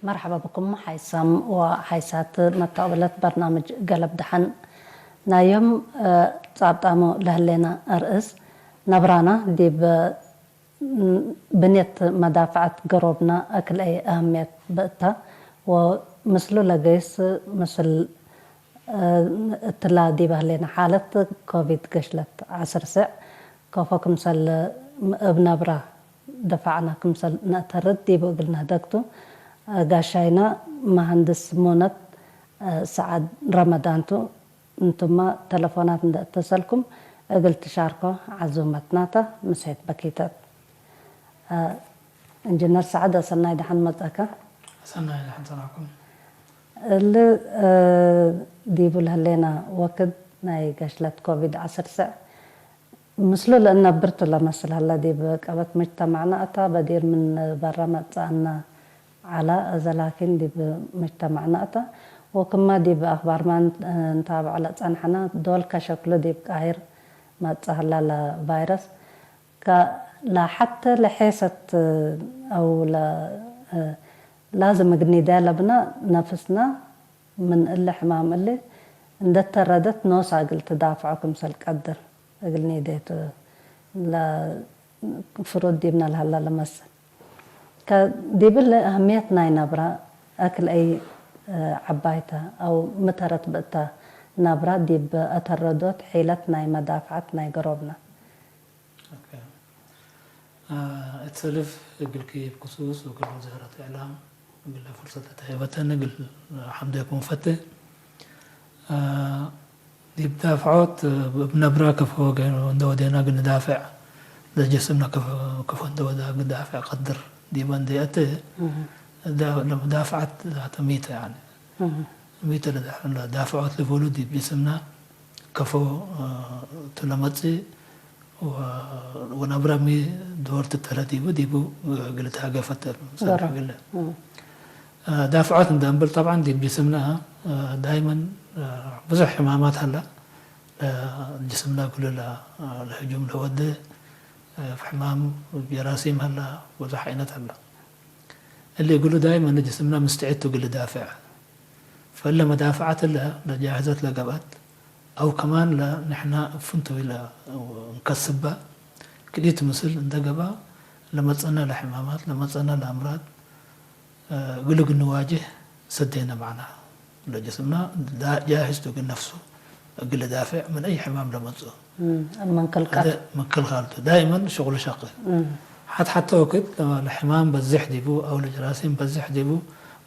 መርሓባ ብኩም ሓይሳም ወሓይሳት መተቕብለት በርናምጅ ገለብ ደሓን ናዮም። ጻብጣሙ ለህሌና ርእስ ነብራና ዲብ ብኔት መዳፍዐት ገሮብና እክልኤ ኣህምየት ብእታ ወምስሉ ለገይስ ምስል እትላ ዲብ ህሌና ሓለት ኮቪድ ገሽለት ዓስር ስዕ ከፎ ክምሰል እብ ነብራ ደፋዕና ክምሰል ነእተርድ ዲብ እግል ነህደግቱ ጋሻይና መሃንድስ ሙነት ሰዓድ ረመዳንቱ እንቱማ ተለፎናት እንደ እተሰልኩም እግል ትሻርኮ ዓዙመትናታ ምስሄት በኪተት። እንጅነር ሰዓድ ኣሰናይ ደሓን መጸካ። ሰናይ ደሓን ሰላምኩም። እል ዲቡ ለህሌና ወክድ ናይ ገሽለት ኮቪድ ዓስር ስዕ ምስሉ ለእነብርቱ ለመስል ሀላ ዲብ ቀበት መጅተማዕና እታ በዲር ምን በረ መጽአና ዐላ እዘ ላኪን ዲብ መጅተማዕና እታ ወክማ ዲብ ኣኽባርማ እንታብዕ ለጸንሐና ዶል ከሸክሉ ዲብ ቃሂር መጽእ ሀላ ለቫይረስ ላሐተ ለሔሰት አው ላዝም እግል ኒደያ ለብና ነፍስና ምን እሊ ሕማም እሊ እንደ ተረደት ኖሳ እግል ትዳፍዖ ክምሰል ቀድር እግል ኒደቱ ለፍሩድ ዲብና ለሀላ ለመስል። ዲብ እሊ አህምየት ናይ ነብራ አክል አይ ዐባይተ አው ምተረት ብእተ ነብራ ዲብ አተረዶት ሒለት ናይ መዳፍዐት ናይ ገሮብና። እት ሰልፍ እግልኪ ብክሱስ ወክል ወዛረት እዕላም እግለ ፍርሰት ለተሀበተን እግል ሐምደኩም ፈቴ። ዲብ ዳፍዖት እብ ነብረ ከፎ እንደ ወዴና እግል ንዳፍዕ ለጅስምነ ከፎ እንደ ወዳ እግል ዳፍዕ ቀድር ዲበ እንደ አተ ዳፍዐት ዛተ ሚተ ያኒ ሚተ ለዳፍዖት ልቡሉ ዲብ ጅስምነ ከፎ ቱ ለመጽእ ወነብረ ሚ ዶር ትተለ ዲቡ ዲቡ እግል ተሃገፈተ ምሰል እግል ዳፍዖት እንደ እንብል ጠብዓን ዲብ ጅስምና ዳይመን ብዙሕ ሕማማት ሀላ ጅስምና እግሉ ለህጁም ለወደ ሕማም ጀራሲም ሀላ ብዙሕ ዓይነት ሀላ እሊ እግሉ ዳይመን ጅስምና ምስትዒድ ቱ እግል ዳፍዕ ፈለ መዳፍዓት እለ ለጃህዘት ለገብአት አው ከማን ለንሕና እፍንቱ ኢለ እንከስባ ክልኢት ምስል እንተ ገባ ለመጸና ለሕማማት ለመጸና ለአምራድ እግሉ እግል ንዋጅህ ሰዴነ ማዕና ለጅስምና ጃህዝ ቱ እግል ነፍሱ እግል ዳፍዕ ምን አይ ሕማም ለመጽኦ መንከልካል መከልካልቱ ዳይመን ሽቁሉ ሸቅል ሓት ሓተ ወክድ ለሕማም በዝሕ ዲቡ አው ለጀራሲም በዝሕ ዲቡ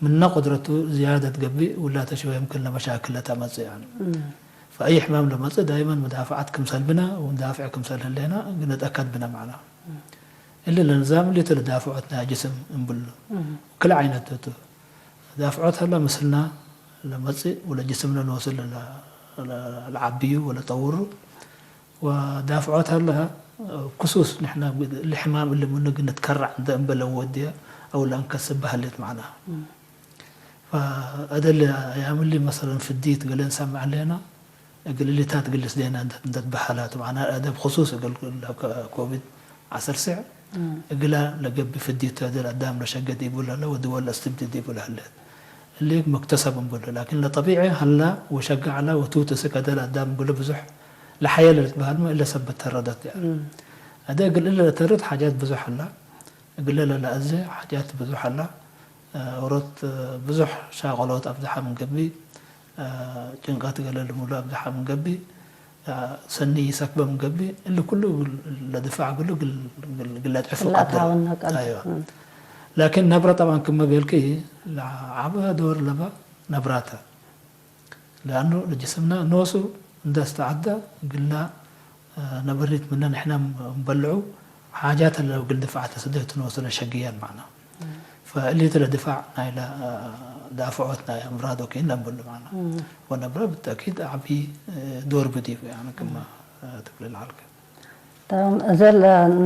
ምነ ቁድረቱ ዝያደት ገብእ ውላተ ሽወ የምክን ለመሻክል ለተመጽእ ያኒ ፈአይ ሕማም ለመጽእ ዳይመን መዳፍዓት ክምሰል ብነ ወንዳፍዕ ክምሰል ህሌና ግንጠከድ ብነ ማዕና እሊ ለንዛም እሊ ቱ ለዳፍዖት ናይ ጅስም እንብሉ ክል ዓይነት ቱ ዳፍዖት ሀለ ምስልና ለመጽእ ወለጅስምነ ንወስል ለዓብዩ ወለጠውሩ ወዳፍዖት ሀለ ክሱስ ንሕና እሊ ሕማም እሊ ምኑ ግንትከራዕ እንደ እንበለ ወድያ አው ለእንከስብ ባህሌት ማዕና ፈአደል አያምሊ መሰለን ፍዲት ገለ እንሰምዕ አለና እግል እሊታት ግልስ ዴና እንደ ትበሃላ ቱ ማዕና አደብ ክሱስ እግል ኮቪድ ዓሰርተ ስዕ እግላ ለገብእ ፍዲት ተደል አዳም ለሸገ ዲቡ ለለ ወድወል ለስትብድል ዲቡ ለህለት እሊ መክተሰብ እንብሉ ላኪን ለጠቢዒ ሀላ ወሸገ ዐላ ወቱት እስክ አደል አዳም እግሉ ብዙሕ ለሐየ ለልትበሃልመ እለ ሰብ ተረደት አደ እግል እለ ለተርድ ሓጃት ብዙሕ ሀላ እግለ ለለአዜ ሓጃት ብዙሕ ሀላ ኦሮት ብዙሕ ሻቀሎት አብዝሓ ምን ገብእ፣ ጭንቀት ገለ ልሙሉ አብዝሓ ምን ገብእ፣ ሰኒ ይሰክበ ምን ገብእ፣ እሊ ኩሉ ለድፋዕ ግሉ ግል ለድዕፉ ቀድር። ላኪን ነብረ ጠብዓን ክመ ቤልኪ ለዓበ ዶር ለበ ነብራተ። ለአኑ ለጅስምና ኖሱ እንደ እስተዓደ ግላ ነበሪት ምነ ንሕነ እንበልዑ ሓጃት እለ እግል ድፋዕ ተስደህቱ ኖሱ ለሸግየን ማዕና። ፈእሊት ለድፋዕ ናይለ ዳፍዖት ናይ አምራድ ወኪን ለንብሉ ማዕና። ወነብረ ብተእኪድ ዓቢ ዶር ብዲቡ ያኒ ክመ ትብል ለዓልከ። እዘ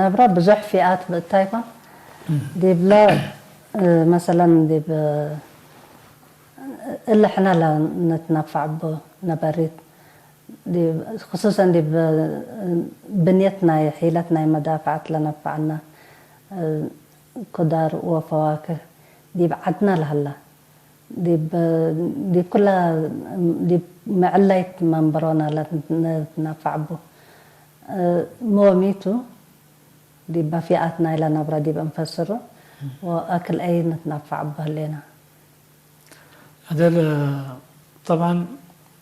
ነብረ ብዙሕ ፊኣት ብእታይ ኮን ዲብለ መሰለን ዲብ እለ ሕነ ለንትነፋዕ እቡ ነበሪት ዲብ ክሱሰን ዲብ ብንየት ናይ ሒለት ናይ መዳፍዐት ለነፈዐነ ኩዳር ወፈዋክህ ዲብ ዓድና ለሀላ፣ ዲብ፣ ዲብ ኩላ፣ ዲብ መዕላይት መንበሮና ለትናፋዕቡ፣ ሞሚቱ፣ ዲብ ባፊኣት ናይላ ናብራ ዲብ እንፈስሮ፣ ወአክል አይ ንትናፋዕቡ ህሌና። هذا ال- طبعا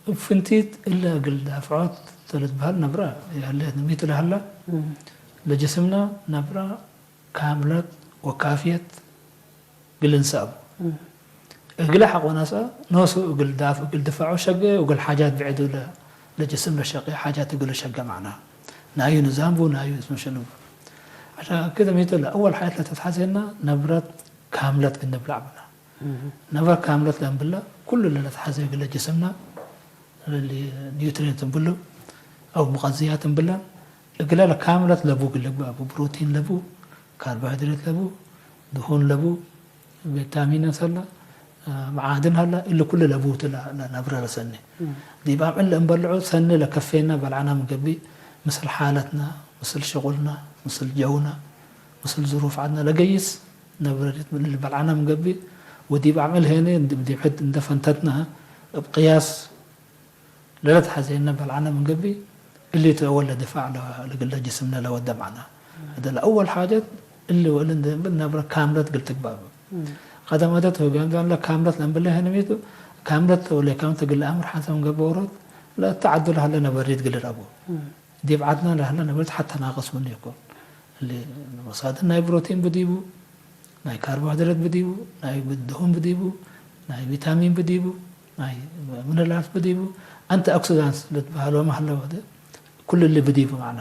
ፍንቲት እለ እግል ዳፍዖት ተልትበሃል ነብራ ያለ ሚት ለህላ ለጅስምና ነብራ ካምለት ወካፍየት ግል እንሰእቡ። እግለ ሐቆናሰ ኖሱ እግል ዳፍ እግል ድፋዑ ሸገ እግል ሓጃት ብዕዱ ለ- ለጅስም ለሸቂ ሓጃት እግል ሸገ ማዕና ናዩ ንዛንቡ ናዩ ስምሽንቡ። عشان كده ሚት ለአወል ሓያት ለተትሓዜና ነብረት ካምለት ግንብላዕ ብና ነበር ካምለት ለንብላ ኩሉ ለለትሓዘ እግለ ጅስምና ኒውትሪንት እንብሉ አው ሙቀዝያት እንብላ እግለ ለካምለት ለቡ ግልግባቡ ፕሮቲን ለቡ ካርቦሃይድሬት ለቡ ድሁን ለቡ ቪታሚን ሰላ መዓድን ሀላ እሊ ኩሉ ለቡ ትላ ነብረ ለሰኒ ዲብ አምዕል ለእንበልዑ ሰኒ ለከፌና በልዓና ምገቢ ምስል ሓለትና ምስል ሽቁልና ምስል ጀውና ምስል ዝሩፍ ዓድና ለገይስ ነብረ ዲት ምን ልበልዓና ምንገብእ ወዲብ አምዕል ሄነ ዲብ ሕድ እንደ ፈንተትና እብ ቅያስ ለለትሐዜነ በልዓና ምንገብእ እሊ ተወለ ድፋዕ ለግለ ጅስምነ ለወደ ማዕና እደ ለአወል ሓጀት እሊ ወእሊ እንደ እብል ነብረ ካምለት ግል ትግባእ ቀደም አደት ወገን ዛን ለካምለት ለእንብለ ሄነ ሚቱ ካምለት ተወለ ካምተ ግለ አምር ሓንሰ ምንገብእ ወሮት ለእተ ዓዱ ለሀለ ነበሪት ግል ረቡ ዲብ ዓድና ለሀለ ነበርት ሐተ ናቅስ ምኑ የኮን። እሊ መሳድን ናይ ፕሮቲን ብዲቡ፣ ናይ ካርቦሃይድሬት ብዲቡ፣ ናይ ደሁን ብዲቡ፣ ናይ ቪታሚን ብዲቡ፣ ናይ ምነራላት ብዲቡ፣ አንቲ ኦክሲዳንትስ ልትበሃልዎ ማህለወ ኩሉ እሊ ብዲቡ ማዕና።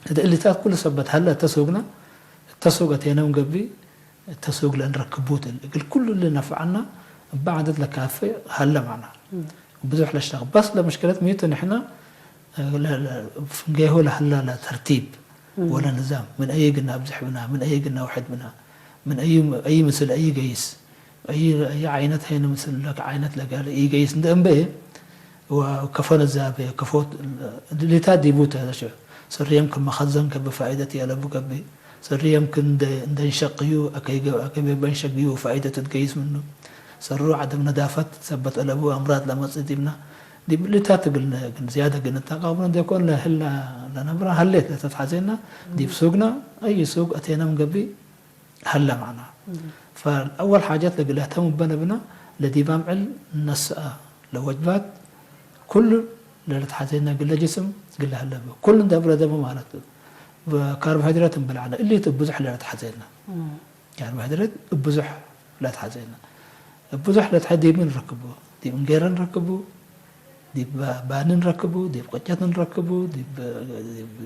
እተ እሊታት ኩሉ ሰበት ሀለ እተ ሱግና እተ ሱግ አቴነ ምንገብእ እተ ሱግ ለእንረክቡ ትል እግል ኩሉ እሊ ነፍዐና እበ ዓደት ለካፌ ሀለ ማዕና። ብዙሕ ለሽተቅ በስ ለምሽክለት ሚቱ ንሕና ፍንጌሁ ለሀላ ለተርቲብ ወለ ንዛም ምን አይ ግና አብዝሕ ብና ምን አይ ግና ውሕድ ብና ምን አይ ምስል አይ ገይስ አይ ዓይነት ሀይነ ምስል ለከ ዓይነት ለጋለ ኢገይስ እንደ እምበ ከፎ ነዛበ ከፎ ድሊታ ዲቡ ተለሸ ስርየም ከመኸዘን ከብ ፋይደት ያለቡ ከብ ስርየም ክን እንደ እንሸቅዩ አከይ በንሸቅዩ ፋይደት ትገይስ ምኑ ሰሩ ዓደም ነዳፈት ሰበት አለቡ አምራድ ለመጽእ ዲብና ዲብ ልታት እግል ግን ዝያደ ግን እታቃብሎ እንዴኮን ለህላ ለነብራ ሀሌት ለተትሓዜና ዲብ ሱግና አይ ሱግ አቴና ምንገቢ ሀለ ማዕና ፈአወል ሓጀት ለግል እህተሙ በነብና ለዲብ አምዕል ነስአ ለወጅባት ኩሉ ለልትሓዜና ግለ ጅስም ግለ ሀለበ ኩሉ እንደ ብረደሙ ማለት ካርቦሃይድሬት እንበልዓለ እሊት ብዙሕ ለልትሓዜና ካርቦሃይድሬት ብዙሕ ለትሓዜና ብዙሕ ለትሐ ዲብ ምን ረክቡ ዲብ እንጌረ ንረክቡ ዲብ ባኒ ንረክቡ ዲብ ቅጨት ንረክቡ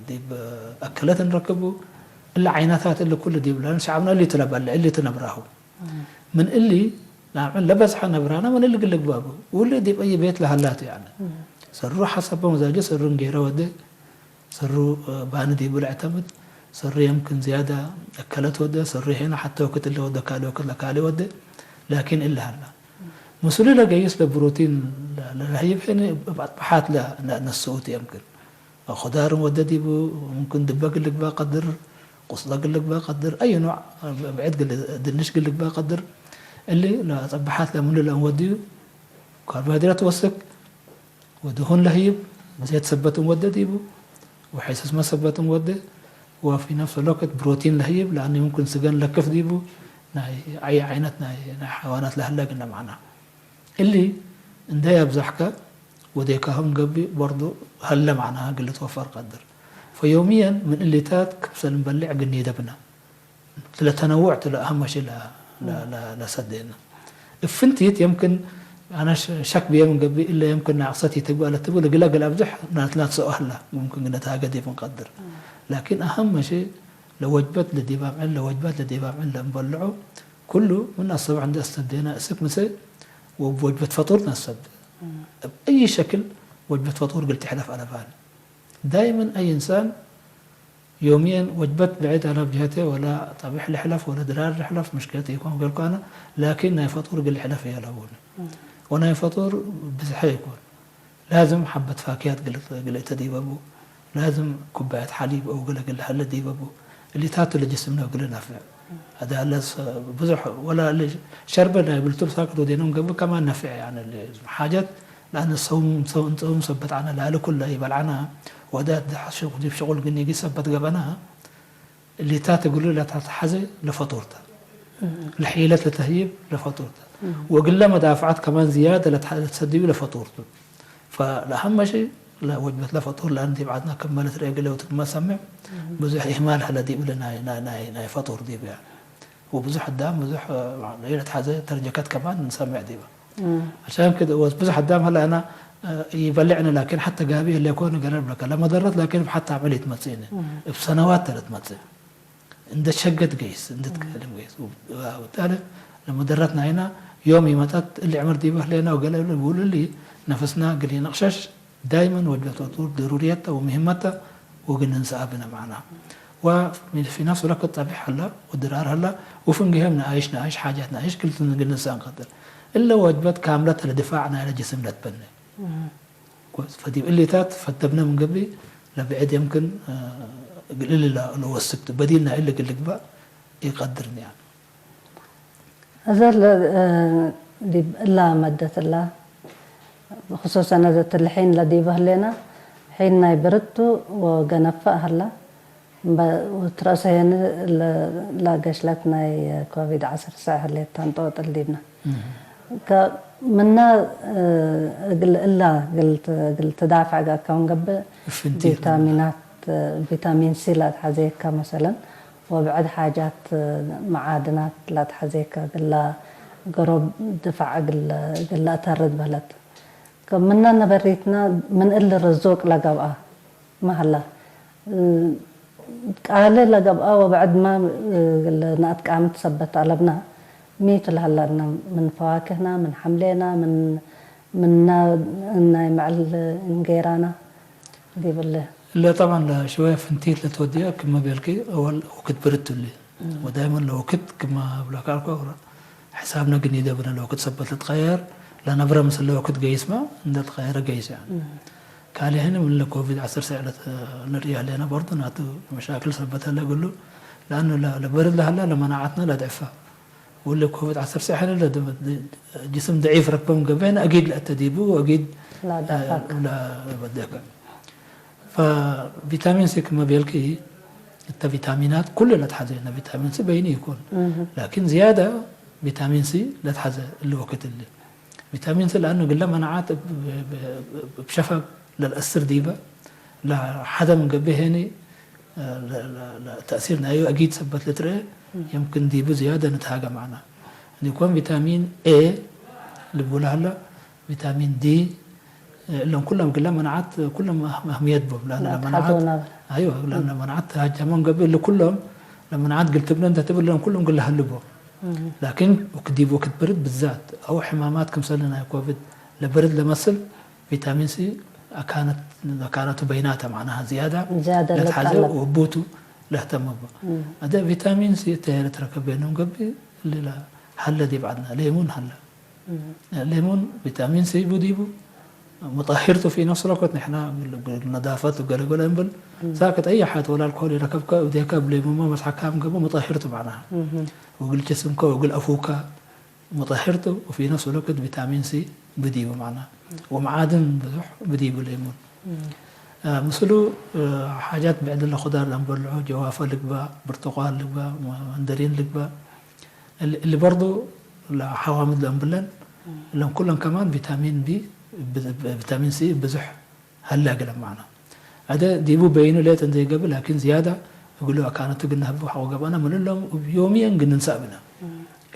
ዲብ አከለት ንረክቡ እለ ዓይነታት እሊ ኩሉ ዲብ ለን ሸዓብና እሊ ትለበለ እሊ ትነብራሁ ምን እሊ ናብዕን ለበዝሐ ነብራና ምን እሊ ግልግባቡ ውሊ ዲብ አይ ቤት ለሀላቱ ያነ ሰሩ ሐሰቦ መዛጀ ሰሩ እንጌረ ወደ ሰሩ ባኒ ዲቡ ለዕተምድ ሰሩ የምክን ዝያዳ አከለት ወደ ሰሩ ሄነ ሐተ ወክት እለ ወደ ካሊ ወክት ለካሊ ወደ ላኪን እለ ሀላ ምስሉ ለገይስ ለፕሮቲን ለረህይብ ሄነ እብ አጥብሓት ነስኡት የምክን ኹዳርን ወደ ዲቡ ሙምክን ድበ ግልግባ ቀድር ቁስጠ ግልግባ ቀድር አይ ኖዕ ብዕድ ድንሽ ግልግባ ቀድር እሊ ለአጥብሓት ለምሉ ለእንወድዩ ካርቦሃይድራት ወስክ ወድኹን ለህይብ ብዘት ሰበትን ወደ ዲቡ ወሐይሰስመ ሰበትን ወደ ወፊ ነፍስ ለወቅት ፕሮቲን ለህይብ ለአኒ ሙምክን ስገን ለክፍ ዲቡ ናይ አይ ዓይነት ናይ ሓዋናት ለህለ ግነ ማዕና እሊ እንደ ያብዛሕከ ወዴካሁም ገቢ በርዱ ሀለ ማዕና ግል ትወፈር ቀድር ፈዮምየን ምን እሊታት ክብሰል ንበልዕ ግኒ ደብና ስለተነውዕ ትለ አህመሽ ለሰደና እፍንቲት የምክን አነ ሸክ ብየ ምንገቢ እለ የምክን ናቅሰት ይትግባ ለትብል ግለ ግለ አብዝሕ ናትናት ሰው አህላ ሙምክን ግነ ታገድ የፍንቀድር ላኪን አህመሽ ለወጅበት ለዲባምዕን ለወጅበት ለዲባምዕን ለእንበልዑ ኩሉ ምን አሰብሕ እንደ አስተብደና እስክ ምሰ ወብ ወጅበት ፈጡር ነሰብ እብ አይ ሸክል ወጅበት ፈጡር ግል ትሕለፍ አለባን ዳይመን አይ እንሳን ዮምየን ወጅበት ብዕድ አነ ብጅሀቴ ወላ ጠቢሕ ልሕለፍ ወላ ድራር ልሕለፍ ምሽክለት ኢኮን ገልኩ አነ ላኪን ናይ ፈጡር እግል ልሕለፍ እየ ለቡኒ ወናይ ፈጡር ብዝሐ ይኮን ላዝም ሐበት ፋክያት ግልእተ ዲበቡ ላዝም ኩባያት ሐሊብ አው ገለ ግል ሀለ ዲበቡ እሊታቱ ለጅስምነ እግል ነፍዕ ኣዳለስ ብዙሕ ወላ ሸርበ ናይ ብልቱር ሳክት ወደኖም ገብ ከማን ነፍዕ ያነ ሓጀት ለኣነ ሰውም ሰውም ሰውም ሰበት ዓነ ላለ ኩለ ይበልዓና ወደ ሽቁል ግን ይጊ ሰበት ገበና ሊታት እግሉ ለታተሓዘ ለፈጡርተ ለሕይለት ለተህይብ ለፈጡርተ ወግለ መዳፍዓት ከማን ዝያደ ለተሰድዩ ለፈጡርቱ ፈለአሀመ ሸይ ወጅበት ለፈጡር ለአን ዲብ ዓድና ከም መለት ርኤ ግለ ውትድ መሰምዕ ብዙሕ ኢህማል ሀለ ዲብ ለ ናይ ፈጡር ዲብ ወብዙሕ ኣዳም ብዙሕ ለተሓዘ ተርጀከት ከማን ንሰምዕ ዲበ عشان كده ብዙሕ ኣዳም ሀለ ኣና ይበልዕነ ላኪን ሓተ ጋቢ የለ ኮነ ገለ ብለካ ለመደረት ላኪን ብሓታ ዕመል ይትመጽእነ እብ ሰነዋት ተለ ትመጽእ እንደ ሸገት ገይስ እንደ ትከለም ገይስ ወጣለ ለመደረት ናይና ዮም ይመጣት እሊ ዕመር ዲበህ ለና ወገለ ብውልሊ ነፈስና ግል ይንቕሸሽ ዳይመን ወደ ተጡር ድሩርየታ ወምህመታ ወግን እንሰኣብነ ማዕና وفي نفس الوقت ጸቢሕ ሀላ ወድራር ሀላ ወፍንግሄም ንኣይሽ ንኣይሽ ሓጃት ንኣይሽ ክልትን ግንሳ እንቀጥል እለ ወጅበት ካምለት ለድፋዕ ናይለ ጅስም ለትበነ ፈዲብ እሊታት ፈተብነ ምንገቢ ለብዕድ የምክን ግልል ለወስክቱ በዲል ናይ እለ ግልግባእ ይቀድርኒ እዘ ዲብ እላ መደት እላ ብክሱሰን እዘ ትልሒን ለዲበ ህሌና ሒን ናይ ብርቱ ወገነፈእ ሀላ ትረእሰየኒ ለገሽለት ናይ ኮቪድ ዓሰርተ ትሽዐ ህሌት ተንጠወጥል ዲብና ምና እግል እላ እግል ትዳፍዕ ጋር ከውን ገብእ ቪታሚናት ቪታሚን ሲ ላትሓዘየካ መሰለን ወብዕድ ሓጃት መዓድናት ላትሓዘየካ ግላ ገሮብ ድፋዕ ግላ እተርድ በለት ምና ነበሪትና ምን እል ርዙቅ ለገብኣ መሀላ ቃለ ለገብኣ ወበዕድ ማ ንኣትቃምት ሰበት ኣለብና ሚቱ ለሀላና ምን ፈዋክህና ምን ሐምሌና ምን ምና ናይ መዕል እንጌራና ዲብለ እለ ጠብዓን ለሽወየ ፍንቲት ለትወድየ ክመ ቤልኪ እወል ወክድ ብርድ ትብሊ ወዳይመን ለወክድ ክመ ብለካ ኣልኮ ሕሳብነ ግን ይደብነ ለወክድ ሰበት ልትቀየር ለነብረ ምስል ለወክድ ገይስመ እንደ ተቀየረ ገይስ ያ ካልህን ምን ለኮቪድ ዓሰርተ ሰዕለት ንርእያ ለና በርዱ ናቱ መሻክል ሰበት ለግሉ ለአኑ ለበርድ ለሀላ ለመናዓትና ለድዕፋ ወለ ኮቪድ ዓሰርተ ሰዕለት ለ ጅስም ደዒፍ ረክበም ገበን አጊድ ለአተዲቡ አጊድ ለበደከ ففيتامين سي كما بيلكي التفيتامينات كل لا تحزي الفيتامين سي بيني يكون لكن زيادة فيتامين سي لا تحزي اللي وقت اللي فيتامين سي لأنه قلنا مناعات بشفا للأسر ديبا لا حدا من قبل هني ተእሲር ናዩ ኣጊድ ሰበት ልትርአ የምክን ዲቡ ዝያደ ንትሃገ ማዕና እንዲኮን ቪታሚን ኤ ልቡላ ሀላ ቪታሚን ዲ እሎም ኩሎም ግላ መናዓት ኩሎም ኣህምየት ቦም ላለ መናዓት ኣይዋ ላለ መናዓት ተሃጀሞም ገብእ እሊ ኩሎም ለመናዓት ግልትብለ እንተ ትብል እሎም ኩሎም ግላ ህልቦ ላኪን ክትዲቡ ክትብርድ ብዛት ኣው ሕማማት ክምሰል ናይ ኮቪድ ለብርድ ለመስል ቪታሚን ሲ ኣካነቱ በይናተ ማዕናሃ ዝያዳ ለትሓዘ ወቡቱ ለህተመቦ ኣደ ቪታሚን ሲ እተ ትረከብ በይኖም ገቢ ሌላ ሀለ ዲብ ዓድና ሌሙን ሀለ ሌሙን ቪታሚን ሲ ቡዲቡ مطهرته في نفس الوقت نحن نظافة وقال قال انبل ساكت اي حد ولا الكحول يركبك وديك بليمون ما مسحك هم قبل مطهرته معناها وقل جسمك وقل افوك مطهرته وفي نفس الوقت فيتامين سي بديو معنا ومعادن بزح بديو ليمون ምስሉ ሓጃት ብዕድ ለኹዳር ለንበልዑ ጀዋፈ ልግባ ብርቱቋል ልግባ መንደሪን ልግባ እሊ በርዱ ሓዋምድ ለንብለን እለን ኩለን ከማን ቪታሚን ቢ ቪታሚን ሲ ብዙሕ ሀላ ገለ ማዕና ኣደ ዲቡ በይኑ ሌጥ እንዘይገብእ ላኪን ዝያዳ እግሉ ኣካነቱ ግናህብ ሓቆ ገብአና ምልሎም እብ ዮምየን ግንንሳእ ብና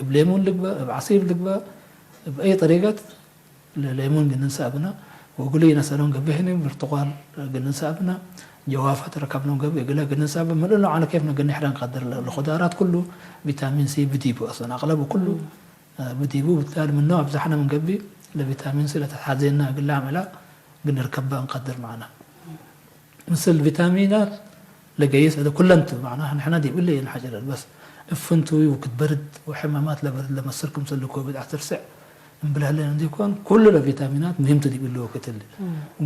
እብ ሌሙን ልግበእ እብ ዓሲር ልግበእ እብ አይ ጠሪቀት ሌሙን ግንንሳእ ብና ወእግሉ ይነሰሎም ገብህኒ ብርቱቋል ግንንሳእ ብና ጀዋፈት ረከብሎም ገብእ እግለ ግንንሳእ ብ ምልሎም ዓለ ኬፍ ነግኒ ሕረን ቀድር ለኹዳራት ኩሉ ቪታሚን ሲ ብዲቡ ኣሶን ኣቅለቡ ኩሉ ብዲቡ ብታል ምኖ ኣብዛሕነ ምን ገቢ ለቪታሚን ሲ ለተትሓዜና እግለ ኣምዕላ ግንርከባ እንቀድር ማዕና ምስል ቪታሚናት ለገይስ እለ ኩለንቱ ማዕና ንሕና ዲብ እለ የንሓጭረል በስ እፍንቱ ወክድ በርድ ወሕማማት ለበርድ ለመስር ክምሰል ኮቪድ ዓሰርተ ትሽዐ እምብለህለን እንዲኮን ኩሉ ለቪታሚናት ሙሂምቱ ዲብ እለ ወክትል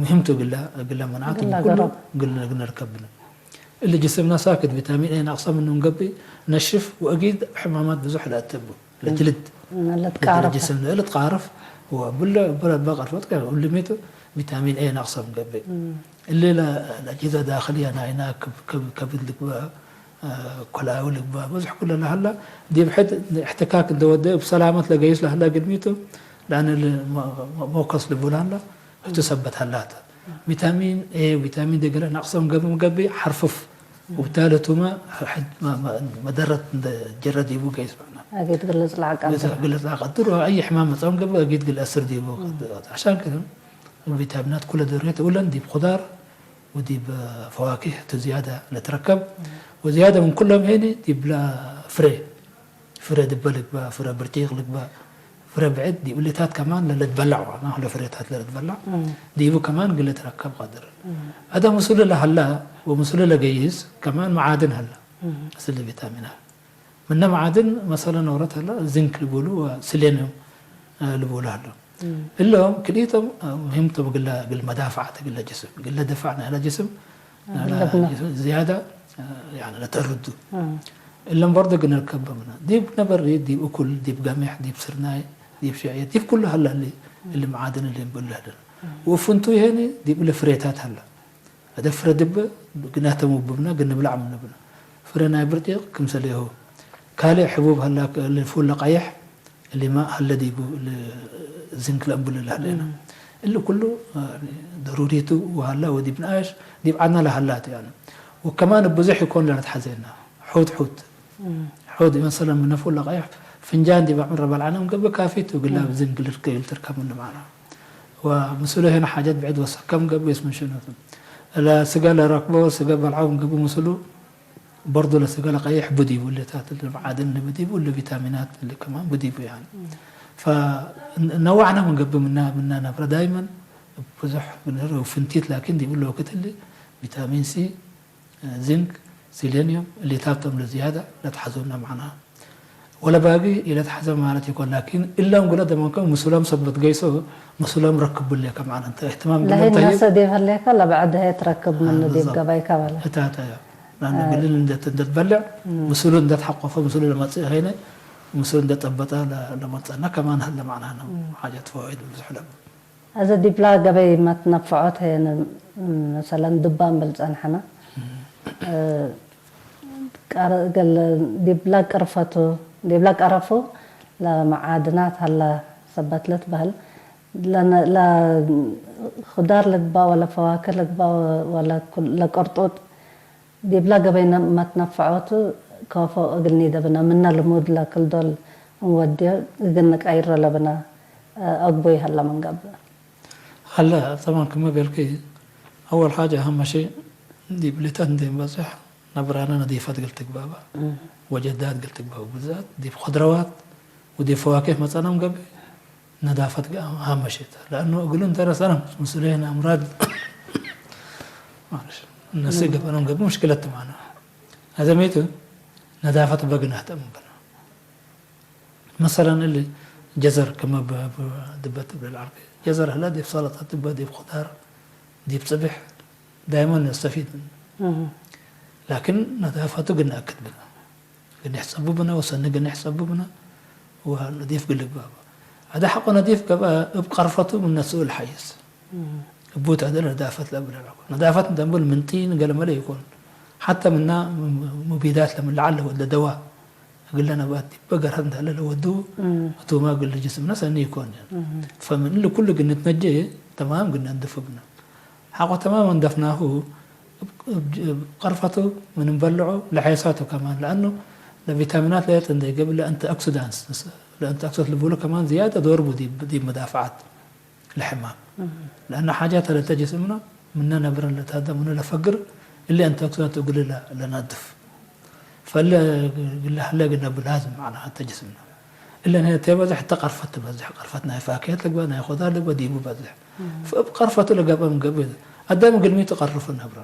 ሙሂምቱ ግላ ግላ መናዓት ኩሉ ግላ ግነርከብነ اللي جسمنا ساكت، فيتامين اي ناقصة منه نقبي، نشف، وأكيد حمامات بزح لا تبو. الجلد. ለትቃረፍ الجسم لا تقارف. وبلا بلا بقر فتك، واللي ميتو فيتامين اي ناقصة نقبي. اللي لا، الأجهزة الداخلية ناينا كب كب كبد لك بقى، آه، كلاوي لك بقى، بزح كل لهلا. دي بحد احتكاك دو ده بسلامة لقيس لهلا قدميتو، لأن اللي ما- ما- موكس لبولان لا، تثبت هلاتا. فيتامين اي وفيتامين دي قال ناقصة نقبي نقبي حرفف. وبالتالي توما حد ما ما ما درت جرد يبو قيس معنا. ኣጌት ግልጽ ለዓቃ قلت قلت لا قدر أي حمام مصام قبل أكيد قل أسر ديبو. عشان كذا الفيتامينات كلها دورية أولا دي بخضار ودي بفواكه زيادة نتركب. وزيادة من كلهم هنا دي بلا فري. ፍረ ድበ ልግባ፣ ፍረ ብርጪቕ ልግባ፣ ፍረ ብዕድ ዲብልታት ከማን ለልትበላዕ ዋና፣ ለፍሬታት ለልትበላዕ ዲቡ ከማን ግለ ትረከብ ቀድር። አዳ ምስሉ ለሀላ ወምስሉ ለገይስ ከማን መዓድን ሀላ። ስለ ቪታሚን ሀላ። ምነ መዓድን መሰለ ነውረት ሀላ፣ ዝንክ ልቡሉ ወስሌኒየም ልቡሉ ሀላ። እሎም ክልኢቶም ሙሂምቶም ግለ ግል መዳፍዓት ግለ ጅስም፣ ግለ ድፋዕ ናይላ ጅስም ዝያዳ ያኒ ለተርዱ። እሎም በርዶ ግን ርከበምና ዲብ ነበሪ ዲብ እኩል ዲብ ገሚሕ ዲብ ስርናይ ዲብ ሽዕየት ዲብ ኩሉ ሀላ እሊ እሊ መዓድን እሊ ንብል ለህደን። ወፍንቱ ይሄኒ ዲብ እሊ ፍሬታት ሀላ። አደ ፍረ ድበ ግናቶም ውብብና ግን ንብላዕ ምንብና። ፍረ ናይ ብርጢቕ ክምሰል ይሆ። ካልእ ሕቡብ ሀላ ፉል ለቀይሕ እሊ ማእ ሀለ ዲቡ እሊ ዝንክ ለእንብሉ ለህሌና። እሊ ኩሉ ደሩሪቱ ወሀላ ወዲብ ንኣሽ ዲብ ዓና ለሀላት ያኒ። ወከማን ብዙሕ ይኮን ለትሐዜና። ሑት ሑት ሑት መሰለን ምነ ፉል ለቀይሕ ፍንጃን ዲብ አዕምረ በልዓና ምገብእ ካፊቱ ግላ ዝንክ ልትርከብ ምንማና። ወምስሉ ሄነ ሓጀት ብዕድ ወሰከም ገብእ የስምንሽነቱ። ለስገ ለረክቦ ስገ በልዓው ምገብእ ምስሉ በርዶ ለስገ ለቀይሕ ብዲቡ ለታት ለመዓድን ለብዲቡ ለቪታሚናት ለከማን ብዲቡ ያኒ። ፈነዋዕና ምንገብእ ምና ምና ነብረ ዳይመን ብዙሕ ብንር ፍንቲት ላኪን ዲቡ ለወቅት እሊ ቪታሚን ሲ ዝንክ ሲሌኒዮም እሊታቶም ለዝያዳ ለትሓዞና ማዕና። ወለ ባጊ ኢለትሓዘ ማለት ይኮን ላኪን እሎም ጉለ ደመንከ ምስሎም ሰበት ገይሶ ምስሎም ረክቡ ለከ ማዕና እንተ እህትማም ለሄድ ግለ እንተ ነሰ ዴብ ሀሌከ ለብዐድ ሀየ ትረክብ ምኑ ዴብ بالضبط. ገባይካ በለ። እታታ እያ። ናነ ግልን እንደት እንደት በልዕ ምስሉ እንደት ሓቆፈ ምስሉ ለመጽእ ኸይነ ምስሉ እንደት ጠበጠ ለመጸና ከማን ሀለ ማዕና ነው። ሓጀት ፈዋይድ ብዙሕ ለም እዚ ዲብላ ገበይ መትነፍዖት ሄን መሰለን ድባ እንብል ጸንሐና። ዲብላ ቅርፈቱ ዲብላ ቀረፉ ለመዓድናት ሀላ ሰበት ልትበህል ለኹዳር ልግባ ወለ ፈዋክህ ልግባ ወለ ለቅርጡጥ ዲብላ ገበይ መትነፍዖቱ ከፎ እግል ኒደብነ ምነ ልሙድ ለክል ዶል እንወድዮ እግል ንቀይሮ ለብነ አግቦ ይሀለ ምንገብእ። ሀለ ጠባን ክመ ቤልኪ አወል ሓጀ አሀመ ሸይ ዲብ ሊተት እንዴ ንበጽሕ ነብራነ ነዲፈት እግል ትግባባ ወጀዳት እግል ትግባባ ብዛት ዲብ ኸድረዋት ወዲብ ፈዋኬህ መጸነ ምንገብእ ነዳፈት አሀመ ሸይ ተ ለአኑ እግሉ እንተ ረሰነ ምስሌን አምራድ ማለሽ እነሱ ገበነም ገብእ ሙሽክለት ማነ አዘሜቱ ነዳፈት በግናት እምብነ መሰለን እሊ ጀዘር ከመ ድበት እብል ዓርቢ ጀዘር ህለ ዲብ ሰለጣ ድበ ዲብ ኹዳር ዲብ ጽብሕ ዳይመን ነስተፊድ ምን ላኪን ነዳፈቱ ግን አክድ ብና ግን ይሕጸቡ ብና ወሰኒ ግን ይሕጸቡ ብና ወነዲፍ ግልግባባ አደ ሐቆ ነዲፍ ገብአ እብ ቀርፈቱ ምን ነስኡ ልሓይስ እቡ ተዕደል ነዳፈት ለብል ነዳፈት እንተንብል ምን ጢን ገለመለ ይኮን ሓተ ምና ሙቢዳት ለምን ለዓለ ወለ ደዋ እግለ ነባት ዲበ ገርሀት እንተለ ለወዱ እቱማ እግል ጅስምና ሰኒ ይኮን ፈምን እሊ ኩሉ ግን ንትነጀ ተማም ግን ነንድፍ ብና ሓቆ ተማም እንደፍናሁ ቀርፈቱ ምን ንበልዖ ለሐይሳቱ ከማን ለአኑ ለቪታሚናት ለየጥ እንደ ይገብእ ለአንቲኦክሲዳንትስ ለአንቲኦክሲዳንት ልብሉ ከማን ዝያደ ዶርቡ ዲብ መዳፍዓት ለሕማም ለአነ ሓጃት ለተ ጅስምና ምነ ነብረን ለታደ ምኑ ለፈግር እሊ አንቲኦክሲዳንት እግል ለናድፍ ፈለ ግለ ሀለ ግነ ብላዝም ማዕና ተ ጅስምና እለን ሄ ተበዝሕ ተ ቀርፈት ትበዝሕ ቀርፈት ናይ ፋክየት ልግበ ናይ ኾዳር ልግበ ዲቡ በዝሕ እብ ቀርፈቱ ለገብአ ምገብእ አዳም ግልሚቱ ቀርፉ ነብረ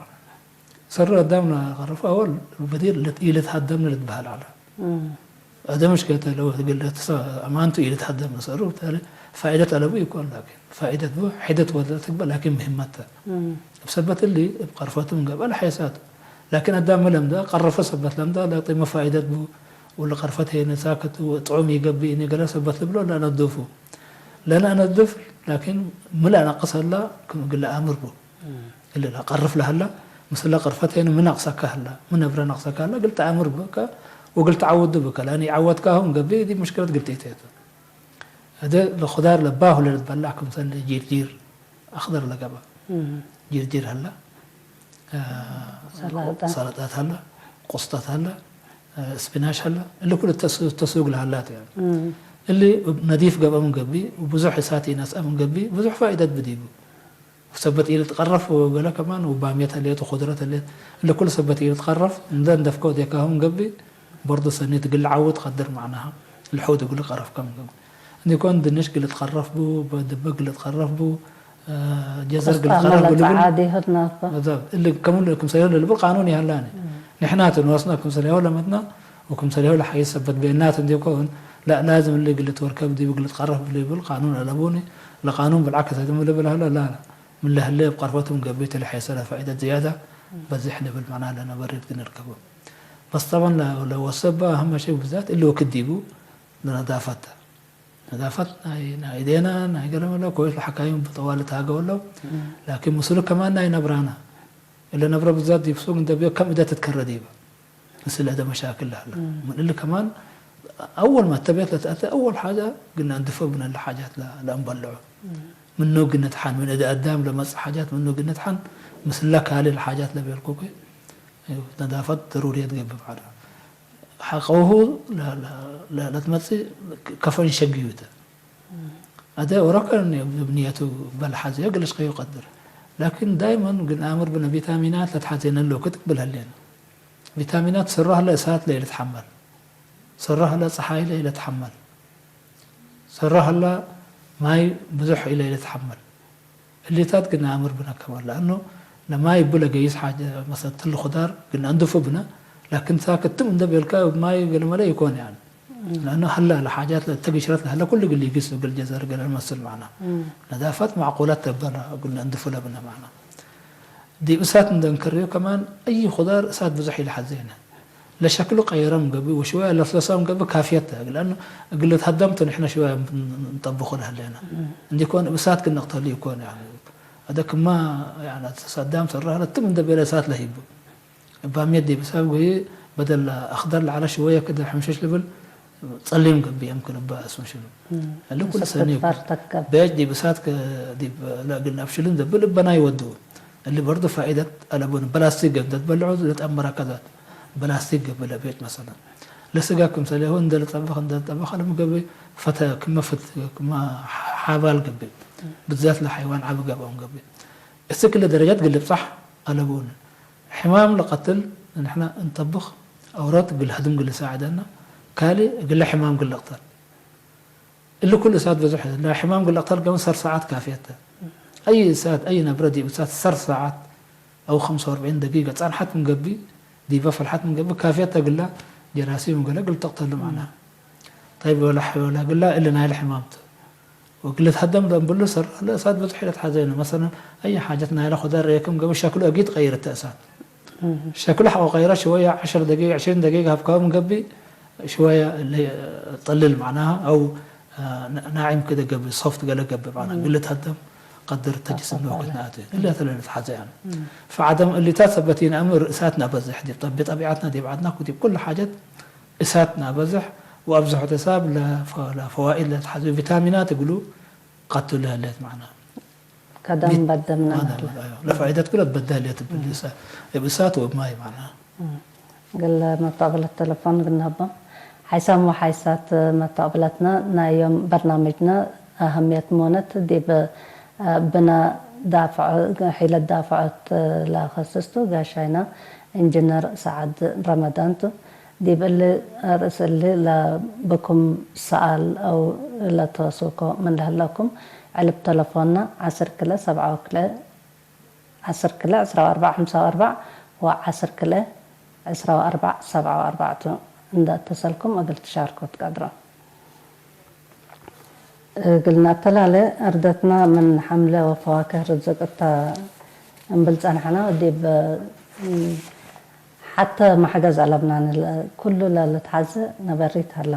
ሰሩ አዳም ነቀርፉ አወል በዲር ኢለት ሀደም ልትበሃል አለ አደምሽ ከተለው ግለት አማንቱ ኢለት ሀደም ነሰሩ ብታለ ፋይደት አለቡ ይኮን ላኪን ፋይደት ቡ ሒደት ወደ ትግበ ላኪን ምህመተ እብ ሰበት እሊ እብ ቀርፈቱ ምገብአ ለሐይሳቱ ላኪን ኣዳም ለምዳ ቀረፈ ሰበት ለምዳ ለጢመ ፋይደት ቡ ወለ ቀርፈት ሄነ ሳከት ጥዑም ይገብእ እኔ ገለ ሰበት ልብሎ ለነዱፉ ለነነድፍ ላኪን ምላ ነቅሰላ ክም ግለ ኣምር ቡ እልላ ቀርፍ ለሃላ ምስላ ቀርፈት ሄነ ምናቅሰካ ሃላ ምነብረ ናቅሰካ ሃላ ግል ተኣምር ብከ ወግል ተዓውዱ ብከ ላኒ ዓወትካሁም ገብእ ዲ ሙሽክለት ግልጢት የቱ እደ ለኹዳር ለባሁ ለልትበላዕ ክምሰል ጂርጂር ኣኽደር ለገባ ጂርጂር ሀላ ሰላጣት ሀላ ቆስጣት ሀላ ስፒናሽ ሀላ እሊ ኩሉ ተሱግ ለሀላት እያ። እሊ ነዲፍ ገብአ ምን ገቢ ብዙሕ እሳት ይነስአ ምን ገቢ ብዙሕ ፋኢደት ብዲቡ ሰበት ኢልትቀረፍ ወገለ ከማን ወባምየት ሀልየት ወኹድረት ሀልየት እሊ ኩሉ ሰበት ኢልትቀረፍ እንደ እንደፍከው ዴካሁም ገቢ ቦርዶ ሰኒ ትግል ዓውት ቀድር ማዕናሃ ልሐው ትግል ቀረፍ ከም ገቢ እንዲኮን ድንሽ ግል ትቀረፍ ቡ በድበ ግል ትቀረፍ ቡ ጀዘር ግል ትቀረፍ ቡ ልብል ጸዓዲ ይሁት ናባ እሊ ከም ክምሰል ይሁን ልብል ቃኑን ይሃላኒ ንሕና ትንወስና ክምሰል ይሆ ለመትና ወክምሰል ይሆ ለሓይስ ሰበት ቤናት እንዲኮን لا لازم اللي قلت وركب دي قلت قرف اللي بالقانون على بوني لقانون بالعكس هذا من اللي بالهلا لا لا من لهلي بقرفتهم قبيت اللي حيصير فائدة زيادة بزح لي بالمعنى لنا بريد قلنا ركبه بس طبعا لو السبة أهم شيء بالذات اللي هو كديبو لنظافته نظافة ناي ناي دينا ناي قلم ولا كويس الحكايم بطوالة هاقه ولا لكن مسلو كمان ناي نبرانا اللي نبرا بالذات دي بسوق انت بيو كم إذا تتكرر ديبا نسل هذا مشاكل لا لا من اللي كمان أول ما تبيت لتأتي أول حاجة قلنا ندفع من الحاجات لا لا نبلعه منو قلنا تحن من إذا قدام لمس حاجات منو قلنا تحن مثل لك هالي الحاجات لا بيركوكي ነዳፈት ደሩርየት ገብእ ባዕዳ ሓቀውሁ ለትመጽእ ከፈን ሸግዩተ ኣደ ኦረከ ብንየቱ በልሓዘዮ ገለሽ ከዩ ቀድር ላኪን ዳይመን ግን ኣምር ብነ ቪታሚናት ለትሓዘነ ሎ ክትቅብል ሀሌና ቪታሚናት ስራህ ለእሳት ለይልትሓመል ስራህ ለፀሓይ ለይልትሓመል ስራህ ለ ማይ ብዙሕ ኢለ ኢለ ትሓመል እሊታት ግን ኣምር ብነ ከማል ለኣኖ ነማይ ብለ ገይስ ሓጀ መሰል ትል ኹዳር ግን ኣንድፉ ብነ ላክን ሳክትም እንደ ቤልካ ማይ ገለመለ ይኮን ያን ለኣኖ ሀላ ለሓጃት ለተግሽረት ለሀለ ኩሉ ግል ይግስ ግል ጀዘር ገለ መስል ማዕና ነዛፋት ማዕቁላት ተበረ ግን ኣንድፉ ለብነ ማዕና ዲብ እሳት እንደንከርዮ ከማን ኣይ ኹዳር እሳት ብዙሕ ኢለ ሓዘይነ ለሸክሉ ቀየረም ገቢ ወሽወያ ለፍለሳም ገቢ ካፍየት ለአኑ እግል ተሀደምቱ ንሕነ ሽወያ ንጠብኹ ለህሌና እንዲኮን እሳት ክንቅተሉ ይኮን ያሉ አደ ክማ ሰዳም ሰራህ ለትም እንደ ቤለ እሳት ለሂቡ እባሜት ዲብ እሳት ጎይ በደል አኽደር ለዓለ ሽወያ ክደ ሕምሸሽ ልብል ጸሊም ገቢ የምክን እባ እስምሽሉ እሊ ኩሉ ሰኒ ቤጅ ዲብ እሳት ዲብ ለእግል ነብሽልን ዘብል እበና ይወዱ እሊ በርዱ ፋኢደት አለቡን በላስቲክ ገብ ተትበልዑ ለጠመረ ከዛት በላስቲክ ገብ ለቤት መሰለን ለስጋ ክምሰል ይሆን እንደ ለጠበኽ እንደ ለጠበኽ አለም ገብ ፈተ ክመ ፍት ክመ ሓባል ገብ ብዛት ለሓይዋን ዓብ ገብ አውን ገብ እስ ክለ ደረጃት ግልብጻሕ አለቡን ሕማም ለቀትል ንሕና እንጠብኽ አውረት ግል ህድም ግል ሳዕደና ካሊ ግለ ሕማም ግል ለቅተል እሊ ኩሉ እሳት ብዙሕ ናይ ሕማም ግል ለቅተል ገመ ሰር ሰዓት ካፍየተ አይ እሳት አይ ነብረ ዲብ እሳት ሰር ሰዓት አው خمسة وأربعين ደቂቀ ጸንሐት ምንገቢ ዲበ ፈልሐት ምንገቢ ካፍየተ ግላ ጀራሲም ገለ ግል ተቅተሉ ማዕና طيب ولا حول ولا قلة إلا نايل حمامته وقلت هدم ذنب له سر لا ساد بزح إلى تحزينه مثلا أي حاجة نايل خضار يكم قبل شكله أكيد غير التأسات شكله حقه غيره شوية عشر دقيقة عشرين دقيقة هبكاهم قبي شوية اللي طلل معناها أو ناعم كده قبل soft قال قبل معناها قلت هدم قدر تجسم له كناته إلا ثلاثة حزين فعدم اللي تثبتين أمر رئساتنا بزح دي طب بطبيعتنا دي بعدنا كتب كل حاجة እሳት ናበዝሕ ወኣብዝሖ ተሳብ ለፈዋኢድ ለትሓዘ ቪታሚናት እግሉ ቀትሉ ህለት ማዕና ከደም በደምና ለፋይደት ኩለት በደል የትብል እብ እሳት ወብ ማይ ማዕና ገለ መታቅለት ተለፎን ግናቦ ሓይሳም ወሓይሳት መታቅብለትና ናይ ዮም በርናምጅና ኣህምየት ሞነት ዲብ ብና ዳፍዖ ሒለት ዳፍዖት ለኸስስቱ ጋሻይና ኢንጅነር ሰዓድ ረመዳንቱ ዲብ እሊ ርእስ እሊ ለብኩም ሰኣል አው ለተወስኮ ምን ለህለኩም ዕልብ ተለፎንና ዓስር ክለ ሰብዓ ወክለ ዓስር ክለ ዕስራ ወአርባዕ ሓምሳ ወአርባዕ ወዓስር ክለ ዕስራ ወአርባዕ ሰብዓ ወአርባዕቱ እንዳ ተሰልኩም እግል ትሻርኮ ትቀድሮ። እግል ናተላለ እርደትና ምን ሐምለ ወፈዋክህ ርዝቅ እተ እምብል ጸንሐና ዲብ ሓተ ማሕገዝ ኣለብና ንለ-፣ ኩሉ ለልትሓዘ ነበሪት ኣላ።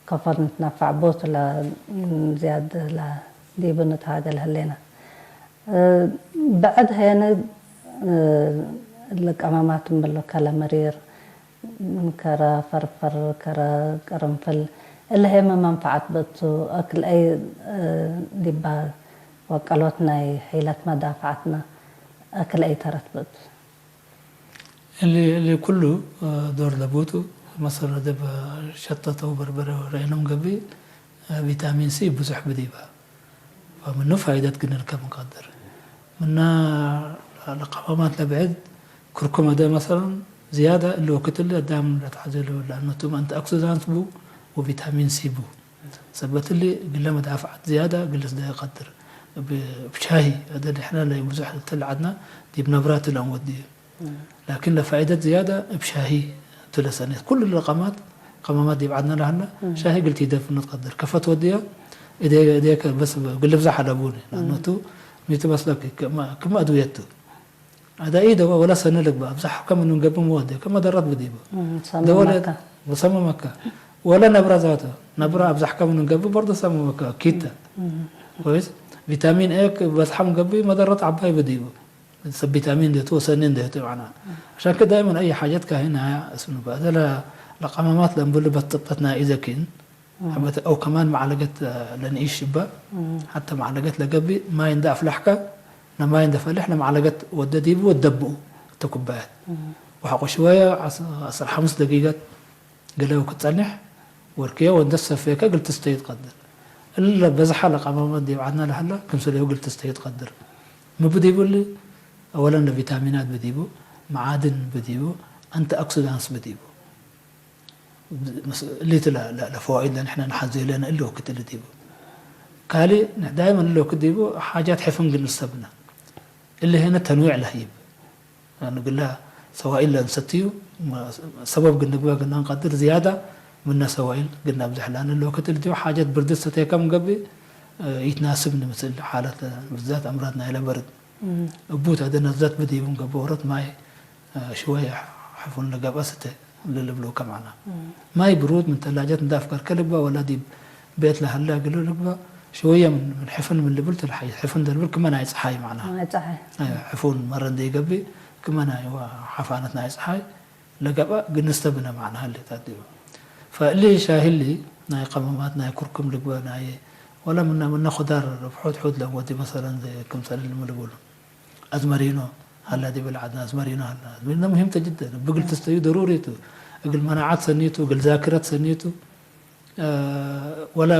ከፎን ንትናፋዕ ቦት ላ፣ ም፣ ዝያድ ላ ዲቡ ንትሃገል ህሌና። እ፣ ብዕድ ሄነ፣ እ፣ ለቀማማት እምበሎ ከለ መሪር፣ ከረ ፈርፈር፣ ከረ ቅርንፍል፣ እለ ሄመ መንፈዓት በቱ፣ ኣክልአይ፣ እ፣ ዲባ ወቀሎት ናይ ሒለት መዳፍዓትና፣ ኣክልአይ ተረት በቱ። እሊ እሊ ኩሉ ዶር ለቡቱ መሰለ ደብ ሸጠተው በርበረ ረአይኖም ገቢ ቪታሚን ሲ ብዙሕ ብዲባ ፈምኑ ፋይደት ግን ርከብ ንቀድር ምና ለቀማማት ለብዕድ ክርኩም ደ መሰለን ዝያዳ እሊ ወክትል ኣዳም ለትሓዘሉ ለአነቱም ኣንቲ ኦክሲዳንት ቡ ወቪታሚን ሲ ቡ ሰበትሊ ግለ መዳፍዓት ዝያዳ ግልስ ደ ቀድር ብሻሂ ኣደ ድሕና ላይ ብዙሕ ተልዓድና ዲብ ነብራት ለን ወዲ ላኪን ለፋይደት ዝያዳ እብ ሻሂ ትለሰኔት ኩሉ ለቀማት ቀማማት ዲብ ዓድና ለሃላ ሻሂ ግልቲ ደፍኑ ትቀድር ከፈት ወድያ እዴ እዴ በስ ግልብዛ ሓለቡኒ ናኖቱ ሚቱ በስለክ ክመ ኣድውየቱ ኣዳ ኢደ ወላ ሰነ ልግባ ኣብዛሕ ከም እንገብም ወደ ከመ ደረት ብዲቡ ደወለ ሰመመካ ወለ ነብራ ዛተ ነብራ ኣብዛሕ ከም እንገብም በርዶ ሰመመካ ኪተ ወይስ ቪታሚን ኤ በዝሓም ገቢ መደረት ዓባይ ብዲቡ ሰብ ቪታሚን እንደቱ ወሰኒ እንደቱ ማዕና عشان كده دائما اي حاجات كاهنا اسمه بقى ده لقمامات لنبل بطبتنا اذا كن حبت او كمان معلقه لنعيش شبا حتى معلقه لقبي ما يندى افلحك لما يندى فلح لما علقت ودديب ودبو تكبات وحقو شويه 15 دقيقه ገለ ክትጸንሕ ወርክዮ ወንደስ ሰፌከ ግልትስተዩ ትቀድር እለ በዝሓ ለቀመመት ዲብ ዓድና ለሀላ ክምሰሌሁ ግልትስተዩ ትቀድር ምብዲቡ እሊ أولا ለቪታሚናት ብዲቡ መዓድን ብዲቡ ኣንቲ ኦክሲዳንስ ብዲቡ እሊት ለፈዋኢድ ለንሕነ ንሓዘ ለነ እሊ ወክት እሊ ዲቡ ካልእ ዳይመን እሊ ወክት ዲቡ ሓጃት ሕፍን ግን ሰብና እሊ ሄነ ተንዊዕ ለህይብ ንግላ ሰዋኢል ለንሰትዩ ሰበብ ግን ንግበ ግና ንቀድር ዝያዳ ምነ ሰዋኢል ግና ብዝሕ ላን ለወክት እልትዮ ሓጀት ብርድት ሰተይከም ገቢ ይትናስብ ንምስል ሓለት ብዛት ኣምራድ ናይለ በርድ እቡት ኣደ ነዘት ብዲቡ ንገቢ ወረት ማይ ሽወየ ሕፉን ለገብአ ስተ ልልብሎ ከማና ማይ ብሩድ ምን ተላጀት እንዳፍከርከ ልግባ ወላ ዲብ ቤት ለሀላ ግሉ ልግባ ሽወየ ምን ሕፍን ምን ልብል ትልሓይ ሕፍን ደልብል ክመ ናይ ፀሓይ ማዕና ናይ ፀሓይ ሕፉን መረ እንደይገቢ ክመ ናይ ሓፋነት ናይ ፀሓይ ለገባ ግንስተ ብነ ማዕና ህሌታት ዲቡ ፈእሊ ሻሂሊ ናይ ቀመማት ናይ ኩርኩም ልግበ ናይ ወላ ምና ምና ኹዳር ርብሑት ሑድ ለወዲ መሰለን ክምሰል ልምልብሉ ኣዝመሪኖ ሀላ ዲብል ዓድና ኣዝመሪኖ ሀላ ኣዝመሪኖ ሙሂም ተጅደን ብግል ትስተዩ ደሩሪቱ እግል መናዓት ሰኒቱ እግል ዛክረት ሰኒቱ ወላ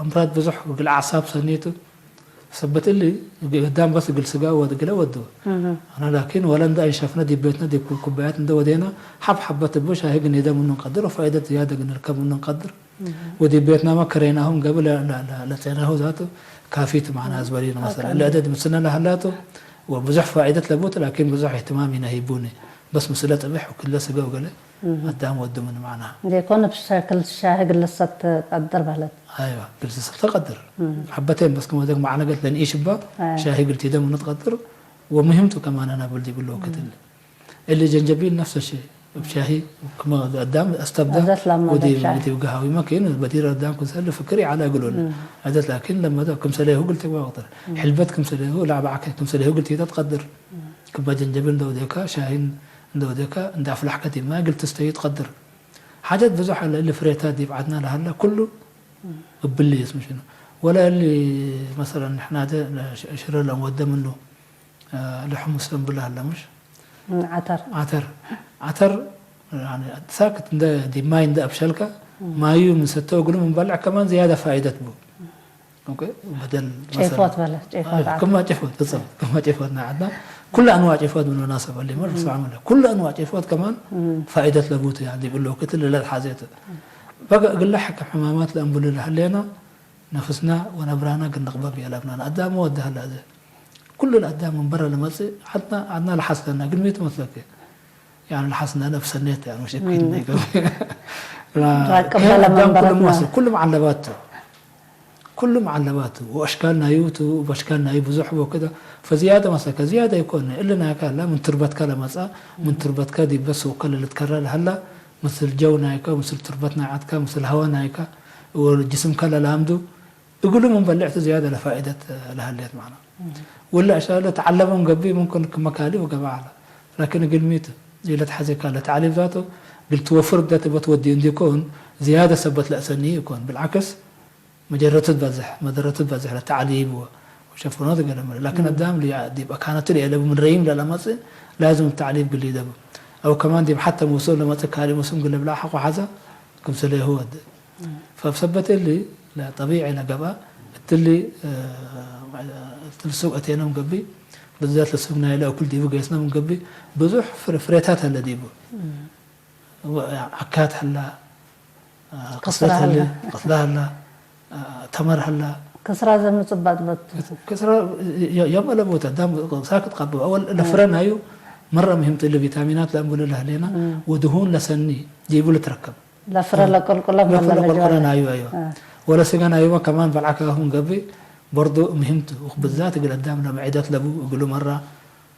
ኣምራድ ብዙሕ እግል ዓሳብ ሰኒቱ ሰበት እሊ ገዳም በስ እግል ስጋ ወድ ግለ ወዱ ኣና ላኪን ወላ እንደ ኣይሸፍነ ዲብ ቤትና ዲብ ኩባያት እንደ ወዴና ሓብ ሓበት እቦ ሻሂ ግን የደ ምኑ ንቀድር ወፋይደት ዝያደ ግን ርከብ ምኑ ንቀድር ወዲብ ቤትናማ ከረይናሁም ገብ ለጼናሁ ዛቱ ካፊት ማዕና ኣዝበሪኑ መሰለ ለእደድ ምስነ ለሃላቱ ወብዙሕ ፋይደት ለቦት ላኪን ብዙሕ እህትማም ይነሂቡኒ በስ ምስለ ጥብሕ ወክለ ስገው ገለ ኣዳም ወዱ ምን ማዕና ዘይኮነ ብሸክል ሻሂ ግልሰት ቀድር በለት ኣይዋ ግልሰት ተቀድር ሓበተን በስ ከመ ደግ ማዕነገት ለንኢሽ እባ ሻሂ ግልቲ ደም ንትቀድር ወሙሂምቱ ከማና ናብል ዲብሎ ክትል እሊ ጀንጀቢል ነፍሰ ሸ ብሻሂ ክመ ኣዳም ኣስተብዳ ኣዘት ላማ ወዲ ሻሂ ወዲ ገሃዊ መኪን በዲር ኣዳም ክሰል ፍክሪ ዓላ ግሎን ኣዘት ላኪን ለመደ ክምሰለ ይሁግል ተቋጥር ሕልበት ክምሰለ ይሁ ላዕባዕከ ክምሰለ ይሁግል ተይታ ትቀድር ክባ ጀንጀቢል እንደወደካ ሻሂን እንደወደካ እንደ ኣፍላሕከ ዲማ ግል ትስተዩ ትቀድር ሓጀት ብዙሕ ኣለ እሊ ፍሬታት ዲብ ዓድና ለሃላ ኩሉ እብሊ የስምሽኑ ወላ እሊ መሰለን ንሕና ደ ሽረ ለም ወደ ምኑ ለሕሙስ ለም ብላ ኣለ ምሽ ዓተር ዓተር ዓተር ሳክት እንደ ዲማይ እንደ ኣብሸልካ ማዩ ምሰተ እግሉ ምንበልዕ ከማን ዝያዳ ፋይደት ቡ بدل ጨፎት በለ ጨፎት كما ጨፎት ብጽም كما ጨፎት ናይ ዓድና ኩሉ ኣንዋ ጨፎት ብንመናሰብ ኣለ መር ስማዕ መለ ኩሉ ኣንዋ ጨፎት ከማን ፋይደት ለቡት ያ ዲብሎ ክትል ለሓዘት በቃ ግላ ሕከም ሕማማት ለእንብሉ ለህሌና ነፍስና ወነብራና ግን ንቕበብ የለብና ኣዳም ወደ ሀላ ኩሉ ለኣዳም መንበረ ለመጽእ ዓድና ዓድና ለሓስለና ግን ሚቱ መስለክ يعني ለሓስና ነፍሰኔት يعني مش أكيد ما يقول راقب بلا أدام كل منبرتنا. مواسم كل معلبات ኩሉ መዓለባቱ ወኣሽካል ናዩ፣ እቲ ወኣሽካል ናዩ ብዙሕ ወከዳ፣ ፈዝያደ መሰከ ዝያደ ይኮነ፣ እሊ ናይካ ኣላ፣ ምን ትርበትካ ለመጻ፣ ምን ትርበትካ ዲበ ሱቅከ ለልትከረ ለሀላ፣ ምስል ጀው ናይካ፣ ምስል ትርበት ናይ ዓድካ፣ ምስል ሀወ ናይካ፣ ወጅስምከ ለላምዱ፣ እግሉ ምን በልዕቱ ዝያደ ለፋኢደት ለሀሌት ማዕና። ወላ እሻለ ተዓለበም ገቢ፣ ምምክን ክመካሊ ወገባ ዓላ። ላኪን እግል ሚቱ፣ ኢለት ሐዜካ ለተዕሊብ ዛቶ፣ እግል ትወፍር ደት በት ወዲ እንዲኮን፣ ዝያደ ሰበት ለእሰኒ ይኮን። ብልዓክስ፣ መጀረቱ ትበዝሕ፣ መደረቱ ትበዝሕ ለተዕሊብ ወ-፣ ወሸፍኖ ትገለመለ። ላኪን እም። ኣዳም ሊ-፣ ዲብ ኣካነቱ ሊኤለቡ ምን ረይም ለለመጽእ፣ ላዝም ተዕሊብ ግሊ ደቡ። ኣው ከማን ዲብ ሐተ ሙሱም ለመጽእ ካሊ ሙሱም ግለ ብላ ሐቆ ሐዛ፣ ክምሰለ ይሁ ወድ። እም። ፈብሰበት እሊ ለጠቢዕ ለገብኣ፣ እትሊ፣ እ፣ እትሊ ሱቅ እቴኖም ገቢ፣ ብዛት ለሱቅ ናይለ እኩል ዲቡ ገይስኖም ገቢ፣ ብዙሕ ፍረ-፣ ፍሬታት ኣለ ዲቡ። እም። ወ-፣ ዓካት ሀላ፣ አ፣ ክስራ ቅስለት ሀለ፣ ሀላ። ቅስላ ሀላ፣ አ፣ ተመር ሀላ። ክስራ ዘምጽእ ባጥበት። ክስራ የ-፣ የመለ ቦታ ዳም ሳክት ቀብ። ኣወል እ። ለፍረ ናዩ መረ ምህምት እለ ቪታሚናት ለእንብሎ ለህሌና እም። ወድሁን ለሰኒ ዲቡ ልትረከብ። ለፍረ እም። ለቆልቆለ ለፍረ መለ ለቆልቆለ መጃለ። ናዩ፣ ኣይዋ። እ። ወለ ስጋ ናዩ ከማን በልዓካ ሁን ገቢ በርዶ ምህምት። ወክ ብዛት እግል ኣዳም ለመዒደት ለቡ እግሉ መራ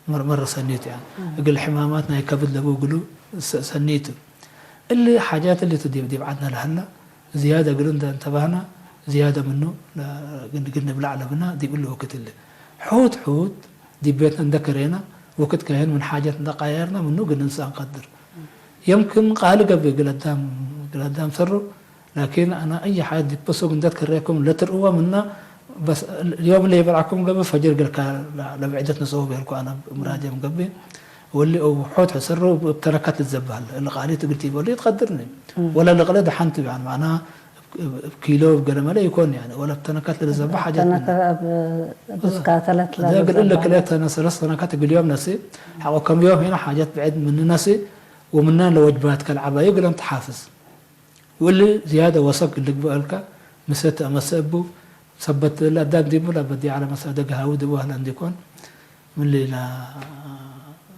መር-፣ መረ ሰኒቱ፣ ያኒ፣ እም። እግል ሕማማት ናይ ከብድ ለቡ እግሉ ሰ-፣ ሰኒቱ። እሊ ሓጃት እሊ ቱ ዲብ፣ ዲብ ዓድና ለሀላ፣ ዝያደ እግሉ እንተ እንተባህና፣ ዝያደ ምኑ ለ-፣ ግን፣ ግን ንብላዕ ለብና፣ ዲብ እሊ ወክት እሊ። ሑት ሑት፣ ዲብ ቤትና እንደ ከሬና፣ ወክት ከሄን ምን ሓጃት እንደ ቃየርና፣ ምኑ ግን እንሳ እንቀድር። የምክን ቃል ገብእ እግል ኣዳም፣ እግል ኣዳም ሰሩ፣ ላኪን ኣነ ኣይ ሓድ ዲብ ሱግ እንተ ትከረኩም ለትርእዎ ምና፣ በስ ዮም ለይበልዓኩም ገብእ ፈጅር ገልካ ለ-፣ ለብዕደት ንጽው ቤልኩ ኣነ እምራጀም ገብእ። ወሊ እው ሑት ሕስሩ እብ ተነካት ልትዘበሃል። እሊ ቃሊት እግል ቲበሉ ይትቀድርኒ። እም። ወላ ልቅለ ደሓንቱ ያን ማዕና እብ ኪሎ እብ ገለመለ ይኮን ያን። ወላ እብ ተነካት ልትዘበ ሓጀት ምና። ተነካ ኣብ ብስካ ተለት እዛ እግል እለ ለዘበ። ክልተ ተነ ሰለስተ ተነካት እግል ዮም ነሲ። ሓቆ ከም ዮም ሄና ሓጀት ብዕድ ምን ነሲ። ወምና ለወጅባት ከልዓባዩ እግለን ተሓፍዝ። ወሊ ዝያደ ወሰክ ልግበአልካ፣ ምሰ ተአመሰ እቡ፣ ሰበት ለአዳም ዲቡ ለበዲ ዐለ መሳደ ገሃዊ ዲቡ አህለ እንዲኮን፣ ምን ሌላ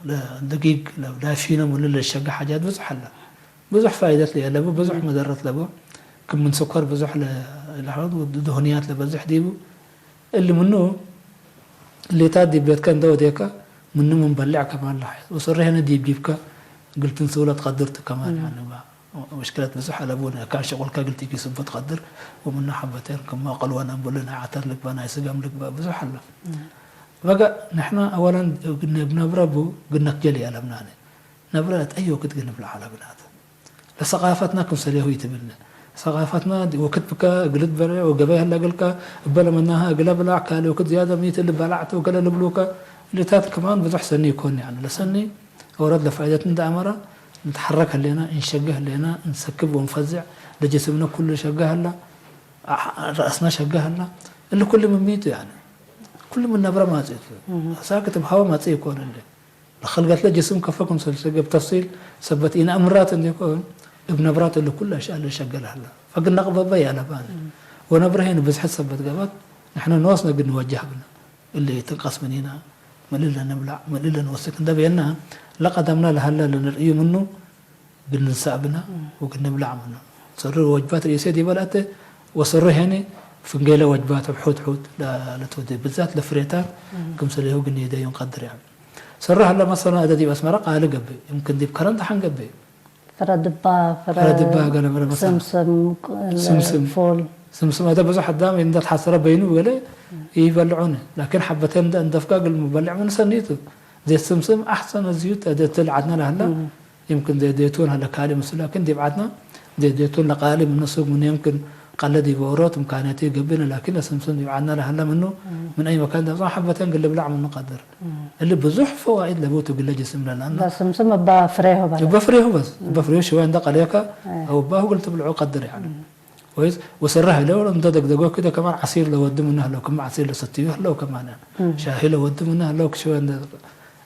ለደጊግ ለዳፊኖ ምን ለሸገ ሓጃት ብዙሕ አለ። ብዙሕ ፋይደት ለየለቡ፣ ብዙሕ መደረት ለቡ፣ ክም ምን ስኮር ብዙሕ ለ-፣ ለሐውት ወድሁንያት ለበዝሕ ዲቡ፣ እሊ ምኑ ሌታት ዲብ ቤትከ እንደ ወዴከ፣ ምኑ ምን በሊዕ ከማን ለሐይስ። ወሰሪ ሄነ ዲብ ዲብከ፣ ግልትን ስውለት ቀድርት ከማን እም። ያኒ ባ። ወሽክለት ብዙሕ ኣለቡ፣ ናይ ካን ሸቁልካ ግልቲ ኪስቦ ትቀድር፣ ወምኑ ሐበቴን ክማ ቀልወ ነንብሉ፣ ናይ ዓተር ልግባ፣ ናይ ስገም ልግባ፣ ብዙሕ ኣለ። እም። በጋ ንሕና ኣወለን ግነ-፣ ብነብረ ቡ ግነክ ጀሊ ኣለብናኒ። ነብረ ጠዮ ክትግንብ ለዓለ ብናት። ለሰቃፈትና ክምሰሌሁ ይትብልነ። ሰቃፈትና ዲ-፣ ወክት ብከ ግልት በረ ወገበ ያለ ገልካ እበለ መናሃ እግለ ብላዕ ካለ ወክት ዝያደ ሚት እሊ በላዕተ ወገለ ልብሉከ። እሊታት ከማን ብዙሕ ሰኒ ይኮን ያኒ። ለሰኒ ወረድ ለፋይደት እንደ ኣመራ ንትሐረክ ህሌና፣ እንሸገ ህሌና፣ እንሰክብ ወንፈዝዕ፣ ለጀስምነ ኩሉ ሸገ ህላ፣ አ-፣ ረእስና ሸገ ህላ። እሊ ኩሉ ምን ሚቱ ያኒ። ኩሉ ምን ነብረ ማጽእ። እህ። ሳክት እብ ሀወ ማጽእ ይኮን እንደ። ለኸልገትለ ጅስም ከፈ ክምሰል ሰገብ ተፍሲል ሰበት ኢነ እምራት እንዲኮን እብ ነብራት እሊ ኩለ አሽያእ ለሸገል ሀላ። ፈግል ነቅበበ ያለባነ። እም። ወነብረ ሄን ብዝሐት ሰበት ገባት ንሕነ ንወስነ እግል ንወጀህ ብነ። እሊ ትንቀስ ምኒና፣ ምን እለ ንብላዕ፣ ምን እለ ንወስክ እንደ ቤልና፣ ለቀደምና ለሀለ ለንርእዩ ምኑ እግል ንንሳእ ብነ እም። ወእግል ንብላዕ ምኑ። ሰሩ ወጅባት ርእሴ ዲበ ለአተ ወሰሩ ሄኒ ፍንጌለ ወጅባት እብ ሑት ሑት ለ-፣ ለትወዴ ብዛት ለፍሬታት እም። ክምሰሌሁ እግል ንደዩ እንቀድር ያኒ። ሰሩ ሀለ መሰና እደ ዲብ አስመረ ቃሊ ገብእ፣ ይምክን ዲብ ከረን ደሐን ገብእ። ፍረ ድባ፣ ፍረ ፍረ ድባ ገለ መለ መሰና። ስምስም፣ ቅ-፣ ስምስም። ፉል። ስምስም እደ ብዙሕ አዳም እንደ ተሐሰረ በይኑ ገለ ይበልዑኒ። ላኪን ሐበቴን እንደ እንደፍጋ እግል ምበልዕ ምን ሰኒቱ። ዜት ስምስም አሕሰን እዚዩ እደ ትል ዓድና ለሀላ። እም። ይምክን ዜ-፣ ዜቱን ሀለ ካሊ ምስሉ፣ ላኪን ዲብ ዓድና ዜ-፣ ዜቱን ለቃሊ ምኑ ሱግ ምኑ የምክን ቀለ ዲብ ኦሮት እምካንየት ገብእነ፣ ላኪን ለስምስም ዲብ ዓድና ለሀለ ምኑ እም። ምን አይ መካን ደምጻ ሐበቴን እግል ልብላዕ ምኑ ቀድር። እም። እሊ ብዙሕ ፈዋኢድ ለቡ ቱ ግለ ጅስም ለላና። በስምስም እባ ፍሬሁ በለ። እባ ፍሬሁ በስ፣ እም። እባ ፍሬሁ ሽወ እንደ ቀሌካ፣ አይ። አው እባሁ ግል ትብልዑ ቀድር ያኒ። እም። ወይስ ወሰራ ሀለ ወለ እንደ ደግደጎ ክደ ከማን ዐሲር ለወዲ ምነ ህለው፣ ክም ዐሲር ለሰትዩ ህለው ከማን ያኒ። እም። ሻሂ ለወዲ ምነ ህለው ክሽወ እንደ፣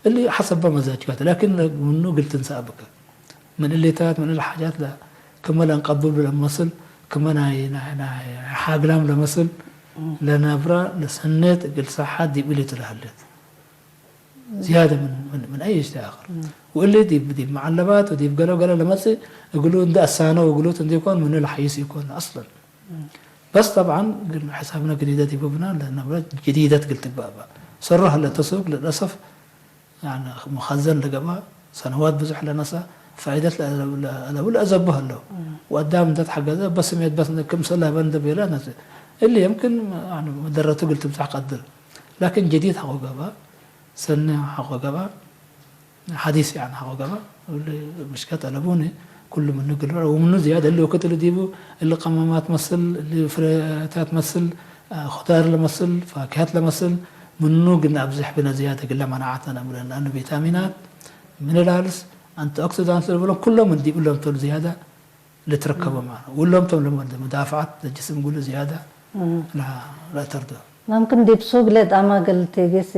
እሊ ሐሰበ መዛጅካት፣ ላኪን ምኑ ግል ትንሳእ ብከ። ምን እሊታት፣ ምን እሊ ሓጃት ለ-፣ ክመ ለእንቀብሉ ለመስል፣ ክመ ናይ፣ ናይ፣ ናይ ሓግላም ለመስል፣ እም። ለነብራ፣ ለሰኔት፣ እግል ሰሓት ዲብ እሊ ትለሀሌት። ዝያደ ምን፣ ምን፣ ምን አይ እጅ ተኣኽር። እም። ወእሊ ዲብ፣ ዲብ መዓለባት ወዲብ ገለ ገለ ለመጽእ፣ እግሉ እንደ አሳነ ወግሉት እንዲኮን፣ ምኑ ለሓይስ ኢኮን አስለን። እም። بس طبعا ግን ሕሳብና ግዲደት ይብብና ለነብረት ጀዲደት ግል ትግባእ ሰሮ ሀለ ተሰውግ ለለሰፍ يعني مخزن ለገባ ሰነዋት ብዙሕ ለነሳ ፋይደት ለለቡ ለአዘቡ ሀለው ወአዳም እንተ ተሐገዘ በስሜት በስ ክምሰል ሀበን ደቤላ ነስ اللي يمكن መደረቱ ግል ትብዛሕ ቀድር لكن ጀዲድ ሐቆ ገባ ሰነ ሐቆ ገባ ሐዲስ يعني ሐቆ ገባ ምሽከት አለቡኒ ኩሉ ምኑ ግልበ ወምኑ ዝያደ اللي ወክት اللي ዲቡ اللي ቀመማት መስል اللي ፍረታት መስል خضار ለመስል ፋኪሀት ለመስል ምኑ ግን ኣብዝሕ ብነ ዝያደ ግለ መናዓት ነምለን ለአኑ ቪታሚናት ሚነራልስ አንቲኦክሲዳንት ለብሎም ኩሎም እንዲብሎም ተሉ ዝያደ ልትረከቡ ማለት ውሎም ተም ለመ መዳፍዓት ለጅስም ጉሉ ዝያደ ለተርዶ ممكن ዲብ ሱግ ለጣማ ገልቴ ጌስ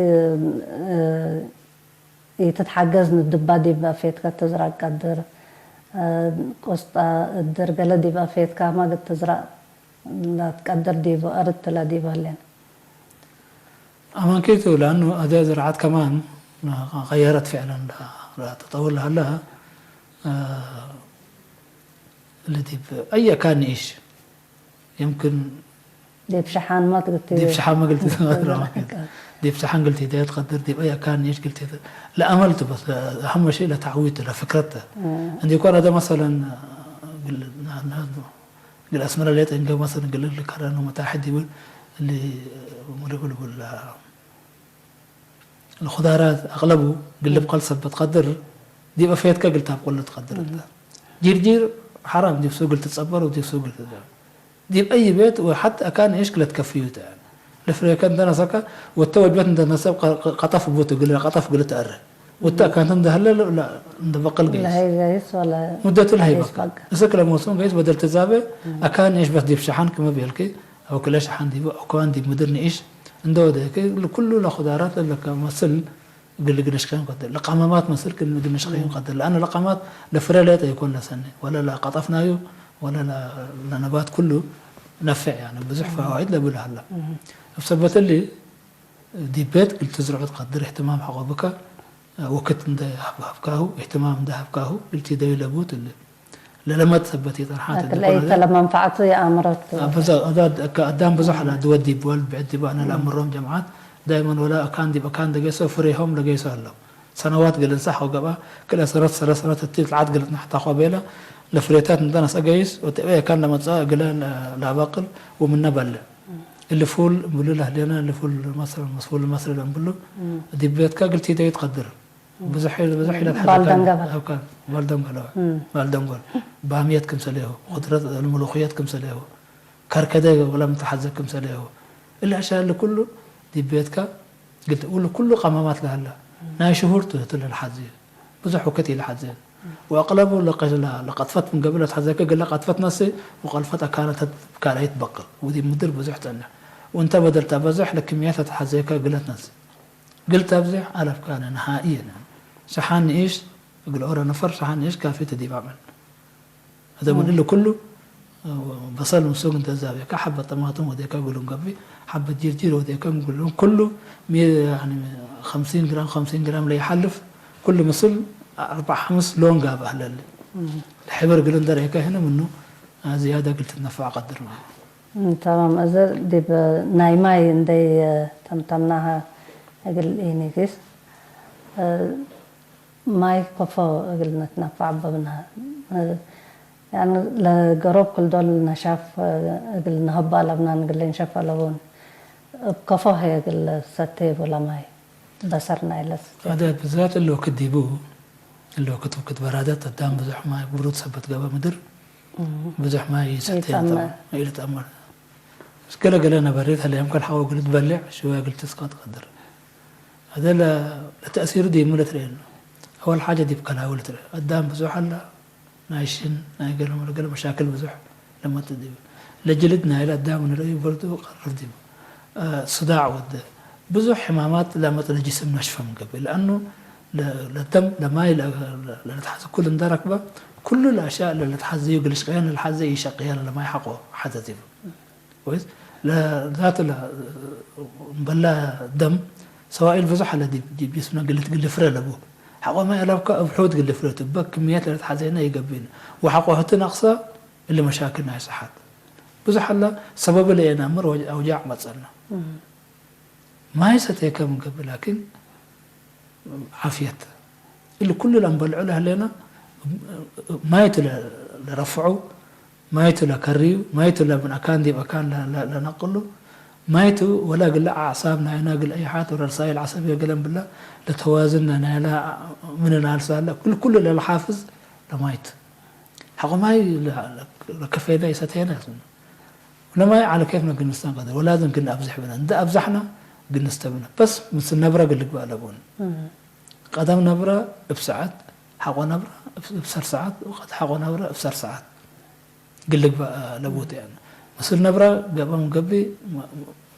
ይትትሓገዝ ንድባ ዲብ ኣፌትካ ትዝራእ ቀድር ቆስጣ እድር ገለ ዲብ ኣፌትካ ማግ ትዝራእ ላትቀድር ዲብ ኣርድ ትላ ዲብ ሀሌን أمانكيتو لأنه أداة زراعة كمان غيرت فعلا تطور لها اللي دي أي كان إيش يمكن ዲብ ሸሓን ማ ትግትዩ ዲብ ሸሓን መግልቲ ዲብ ሸሓን ግልቲ ደ ትቀድር ዲብ أي كان إيش ግልቲ ለአመልቱ በስ أهم شيء ለተዕዊት ለፍክረት እንዲ ኮነ ደ مثلا ግል أسمر ليت إنك مثلا قل لك أنا متاحد يقول اللي مريب بال الخضارات أغلبه قل لك قال سبت قدر دي بفيت كقل تاب قل تقدر جير جير حرام دي سوق تصبر ودي سوق دي بأي بيت وحتى أكان إيش قلت كفيوت يعني لفريكان ده نسكا والتوجبات ده نسب قطف بوت قل قطف قلت أره وتا كانت ندهلل لا ندبقل قيس لهي قيس ولا مدة لهي بقى نسك لموسم قيس بدل تزابه أكان إيش بس ديب شحن كما بيلكي أو كلا شحن ديب أو كان ديب مدرني إيش ندو ده كي كله لخضارات لك مسل قل قنش خيم قدر لقمامات مسل كل قنش خيم قدر لأن لقمات لفرلت يكون لسنة ولا لا قطفنايو ولا لا لنبات كله نفع يعني بزح فوائد لبلا هلا بسبب اللي ዲብ ቤት ግልትዝርዑ ትቀድር እህትማም ሐቆ ብካ ወክት እንደ ሀብካሁ እህትማም እንደ ሀብካሁ ግልቲ ደዩ ለቡት እለ ለለመድ ሰበት ይጠርሓት ለይተ ለመንፈዓቱ የአምረት አዳም ብዙሕ ላ ድወድ ይብወል ብዕድ ይባነ ለአምሮም ጀምዓት ዳይመን ወላ እካን ዲብ እካን ደገሰ ፍሬሆም ለገይሶ አለው ሰነዋት ግልንሳ ሐው ገባ ክለ ሰረት ሰረ ሰረት እቲ ልዓት ግልትና ሕታ ኾ ቤላ ለፍሬታት እንተ ነሰ ገይስ ወተበየ ካን ለመጻ ግለ ለአባቅል ወምነ በለ እሊ ፉል ብሉ ለህሌና እሊ ፉል መስረ መስፉል መስረ ለንብሉ ዲብ ቤትካ ግልቲ ደዩ ትቀድር ብዙሕ ብዙሕ ኢለ ባልደንገበል ባልደንገል ባልደንጎል ባምየት ክምሰሌሁ ኹድረት ሙሉኽየት ክምሰሌሁ ከርከደ ወላ ምትሓዘ ክምሰሌሁ እሊ ኣሻ እሊ ኩሉ ዲብ ቤትካ ግልቲ እሉ ኩሉ ቀማማት ለሃላ ናይ ሽሁር ትህትል ለሓዚ ብዙሕ ውከት ኢለ ሓዘን ወአቅለቡ ለቀትፈት ምን ገብል ለትሓዘከ ግለ ቀትፈት ነሲ ወቀልፈት አካላተት ካልአይት በቅል ወዲ ምድር ብዙሕ ጸንሕ ወእንተ በደልታ በዝሕ ለክምያት ለትሓዘከ ግለት ነሲ ግልት ኣብዝሕ አለፍካነ ነሃኢየነ ሸሓን ንኢሽ እግል ኦረ ነፈር ሸሓን ንኢሽ ካፊ ተዲባመን هذا من اللي كله بصل مسوق انت زابيكا حبة طماطم وديكا قولون قبي حبة جرجير وديكا قولون كله مي يعني خمسين جرام خمسين جرام لا يحلف كل مصل أربع خمس لون قاب أهل الحبر قلن در هيك هنا منه زيادة قلت النفع قدر معه تمام እዚ ዲብ ናይ ማይ እንደይ ተምተምናሃ እግል ኢኒግስ ማይ ኮፎ እግል ነትነፋዕ በብና يعني ለገሮብ ክልዶል ነሻፍ እግል ነሀባ ለብናን እግል ለንሸፍ አለቡን እብ ከፎ ሀየ እግል ሰቴ ቡ ለማይ በሰር ናይ ለስቴ። አዳት ብዛት እለ ወክድ ዲቡ እለ ወክድ ወክድ በራደት አዳም ብዙሕ ማይ ብሩድ ሰበት ገበ ምድር ብዙሕ ማይ ይሰቴ ኢልጠመር። ኢልጠመር። እስ ገለ ገለ ነበሬት ሀለ የምከን ሐቆ እግል ትበሌዕ ሽወያ እግል ትስቀ ትቀድር። هذا لا لتأثير دي مو لترين أول حاجة دي بكلاوي لترين الدم بزوح لا نايشين نايقل ولا قل مشاكل بزوح لما تدي لجلد نايل الدم من رأي برضو قرر دي آه صداع ود بزوح حمامات لا مت لجسم نشفى من قبل لأنه للدم لما يل لتحس كل درك با كل الأشياء اللي تحزي يقلش قيان الحزي يشقيان لما يحقو حتى تبو ወይስ ለዛት ለበላ ደም ሰዋኢል ብዙሕ ኣለ ዲብ ዲብ ጅስምና ግልት ግልፍረ ለቡ ሓቆ ማይ ኣላብካ እብ ሑድ ግልፍረ ትበ ክምየት ለልትሓዘና ይገብእን ወሓቆ ህቲ ነቕሰ እሊ መሻክል ናይ ሰሓት ብዙሕ ኣላ ሰበብ ለየና ምር ኣውጃዕ መጸና። ማይ ሰተየ ከም ገብ ላኪን ዓፍየት እሊ ኩሉ ላም በልዑ ለህሌና ማይቱ ለረፍዑ ማይቱ ለከርዩ ማይቱ ለብን ኣካን ዲብ ኣካን ለነቅሉ ማይቱ ወላ ግለ ዓዕሳብ ናይና ግለ ኣይሓት ወላ ረሳይል ዓሰብየ ገለን ብላ ለተዋዝን ናይላ ምንናልሳለ ኩል ኩሉ ለልሓፍዝ ለማይቱ ሓቆ ማይ ለከፈይና ይሰተየና ያስብና ለማይ ዓለ ኬፍና ግንስታን ቀደር ወላዝን ግን ኣብዝሕ ብና እንደ ኣብዛሕና ግንስተ ብና በስ ምስ ነብረ ግልግባ ኣለብን ቀደም ነብረ እብ ሰዓት ሓቆ ነብረ እብ ሰር ሰዓት ወቀት ሓቆ ነብረ እብ ሰር ሰዓት ግልግባ ለቦት ያን ምስል ነብረ ገበም ገቢ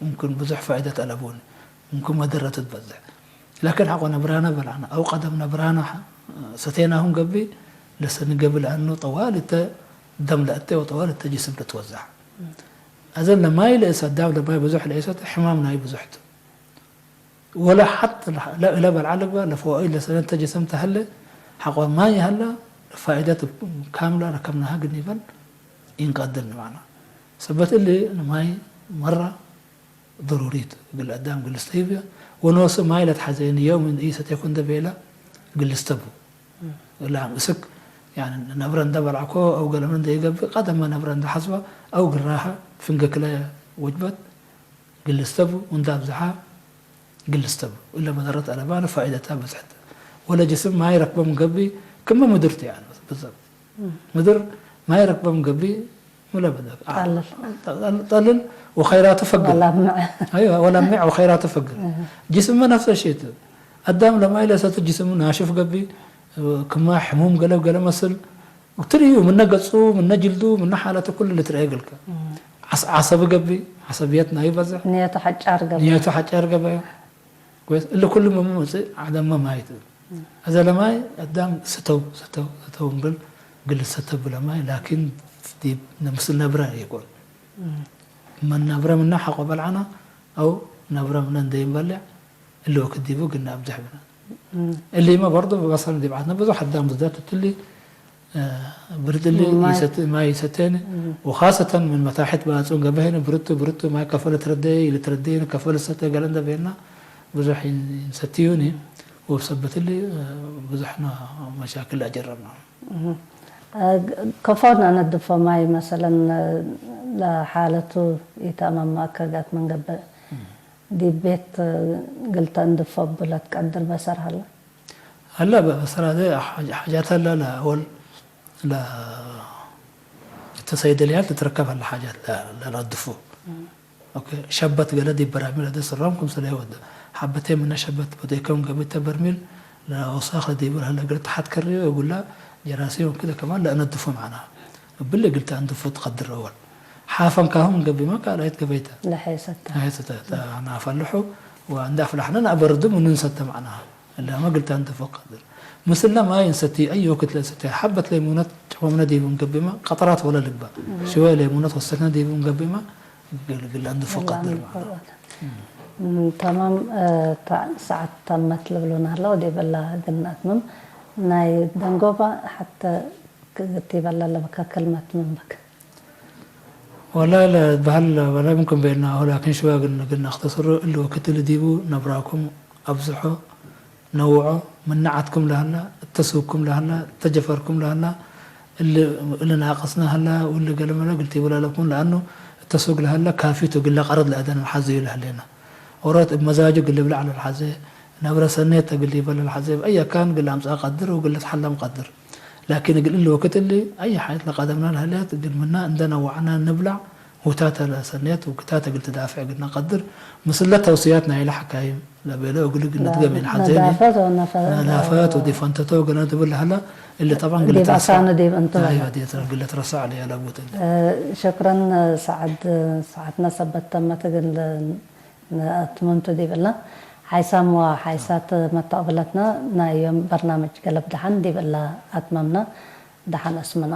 ምምክን ብዙሕ ፋይደት ኣለብን ምምክን መደረት ትበዝሕ ላኪን ሓቆ ነብራና በላዕና ኣው ቀደም ነብራና ሰቴናሁን ገቢ ለሰኒ ገቢ ለኣኑ ጠዋል እተ ደም ለእተ ወጠዋል እተ ጅስም ለትወዛሕ ኣዘን ለማይ ለእሰ ኣዳም ለማይ ብዙሕ ለእሰት ሕማም ናይ ብዙሕቱ ወላ ሓት ለበልዓ ልግባ ለፈዋኢ ለሰነ ተጀሰም ተህለ ሓቆ ማይ ይሃላ ፋይደት ካምላ ረከብናሃ ግን ይበል ይንቀድል ንማዕና ሰበት እሊ ንማይ መራ ضروريት ግል ኣዳም ግል ስተይብያ ወንወስእ ማይ ለትሓዘየ ንየውም ኢሰቴኩ እንደ ቤላ ግል ስተቡ ላ ምስክ ነብረ እንደ በልዓኮ ኣው ገለመ እንደ ይገብእ ቀደመ ነብረ እንደ ሓስባ ኣው ግራሃ ፍንገክለ ወጅበት ግል ስተቡ እንደ ኣብዝሓ ግል ስተቡ እለ መደረት ኣለባነ ፋይደታ በዝሕተ ወለ ጅስም ማይ ረክበም ገቢ ክመ ምድርቲ ብዘብ ምድር ማይ ረክበም ገቢ ጠልል ወኸይራቱ ፈግር ወላ ሚዕ ወኸይራቱ ፈግር ጅስም ነፍሰ ሸይት ኣዳም ለማይ ለሰቱ ጅስም ናሽፍ ገቢ ክማ ሕሙም ገለ ገለ መስል ትርእዩ ምነ ገጹ ምነ ጅልዱ ምነ ሓለቱ ኩሉ ልትርአ ገልከ ዓሰቢ ገቢ ዓሰብየት ናይ በዝሕ ንየቱ ሓጫር ገበ ንየቱ ሓጫር ገበ እሊ ኩሉ መምፅእ ዓደመ ማይት እዘ ለማይ ኣዳም ስተው ስተው ስተው እምብል ግል ሰተብ ለማይ ላኪን ዲብ ምስል ነብረ ይኮን መን ነብረ ምና ሓቆ በልዓና ኣው ነብረ ምነ እንደይንበልዕ እሊ ወክት ዲቡ ግን ኣብዝሕ ብና እሊመ በርዶ በሰር ዲብ ዓድና ብዙሕ ኣዳም ብዛት እትሊ ብርድሊ ማይ ይሰተኒ وخاصة من متاحت بأتون قبهنا برتو برتو ما كفل تردي لتردي كفل ستة قال عند بينا ብዙሕ ይንሰትዩኒ ወብሰበትሊ ብዙሕና መሻክል ኣጀረብና ከፎን ኣነድፎ ማይ መሰለን ለሓለቱ ኢታማማ ከጋት መንገበ ዲብ ቤት ግልተ እንድፎ ብለት ቀድር በሰር ሀለ هلا بسرعة حاجات هلا لا أول لا التسيدليات تتركب هلا حاجات لا لا لا الدفو ሸበት ገለ ዲብ በራሚል ኣደ ስራም ክምሰለ ይወደ ሓበቴ ምነ ሸበት በደይከም ገቢተ በርሚል ለወሳኸ ዲብር ሀለ እግር ተሓት ከርዮ የጉላ ጀራሲም ወክደ ከማን ለእነድፎ ማዕና እብል እግልተ ኣንድፎ ትቀድር እወል ሓፈን ካሁም ገቢማ ካልኣይት ገበይተ ለሐሰተ ለሐሰተ ናፈልሑ ወእንዳ ኣፍላሕነ ናበርድም እንንሰተ ማዕና እላመ ግልተ ኣንድፎ ቀድር ምስለ ማይ እንሰቲ ኣይ ወክት ለእሰቲ ሓበት ለይሙነት ጨመምነ ዲቡ እንገቢማ ቀጠራት ወለ ልግባ ሽወ ለይሙነት ወሰክነ ዲቡ እንገቢማ ግልግል ኣንድፎ ቀድር ማዕና ተማም ሰዓት ታመት ልብሉና ኣለዉ ዲበላ ግናትምም ናይ ደንጎባ ሓተ ክግቲበላ ለበካ ክልመት ምንበክ والله لا بهال ولا ممكن بيننا ولا كن شو قلنا قلنا اختصروا اللي وقت اللي ديبو نبراكم أبزحوا نوعوا منعتكم لهلا اتسوكم لهلا تجفركم لهلا اللي اللي ناقصنا هلا واللي قال ما قلت ولا لكم لأنه التسوق لهلا كافيته قلنا قرض لأدن الحزي لهلنا ورات بمزاجه قلنا بلا على الحزي نبرة سنيته قلنا بلا الحزي بأي كان قلنا أمس أقدر وقلنا تحلم قدر ላኪን እግል እሊ ወክት እሊ ኣይ ሓይት ለቀደምና ለህልያት እግል ምና እንደ ነዋዕና ንብላዕ ውታተ ለሰኔት ውክታተ እግል ትዳፍዕ እግል ነቀድር ምስለ ተውስያት ናይለ ሓካይም ለቤለ እግል እግል ንትገሜን ሓዜኒ ነዳፈት ወነፈ ነዳፈት ወዲፈንተቶ እግል ትብል ለህላ እሊ ጠባን ግልት ዲብ ረሳ ኣሳነ ዲብ እንቱ ኣዮ ዲት ግልት ረሳ ለያ ለቡት እሊ ሸክረን ሰዓድ ሰዓትና ሰበት ተመት እግል ንኣትመምቱ ዲብ እላ ሓይሳም ወሓይሳት መተቕብለትና ናይ ዮም በርናምጅ ገለብ ደሓን ዲብ እላ ኣትመምና ደሓን ኣስመና።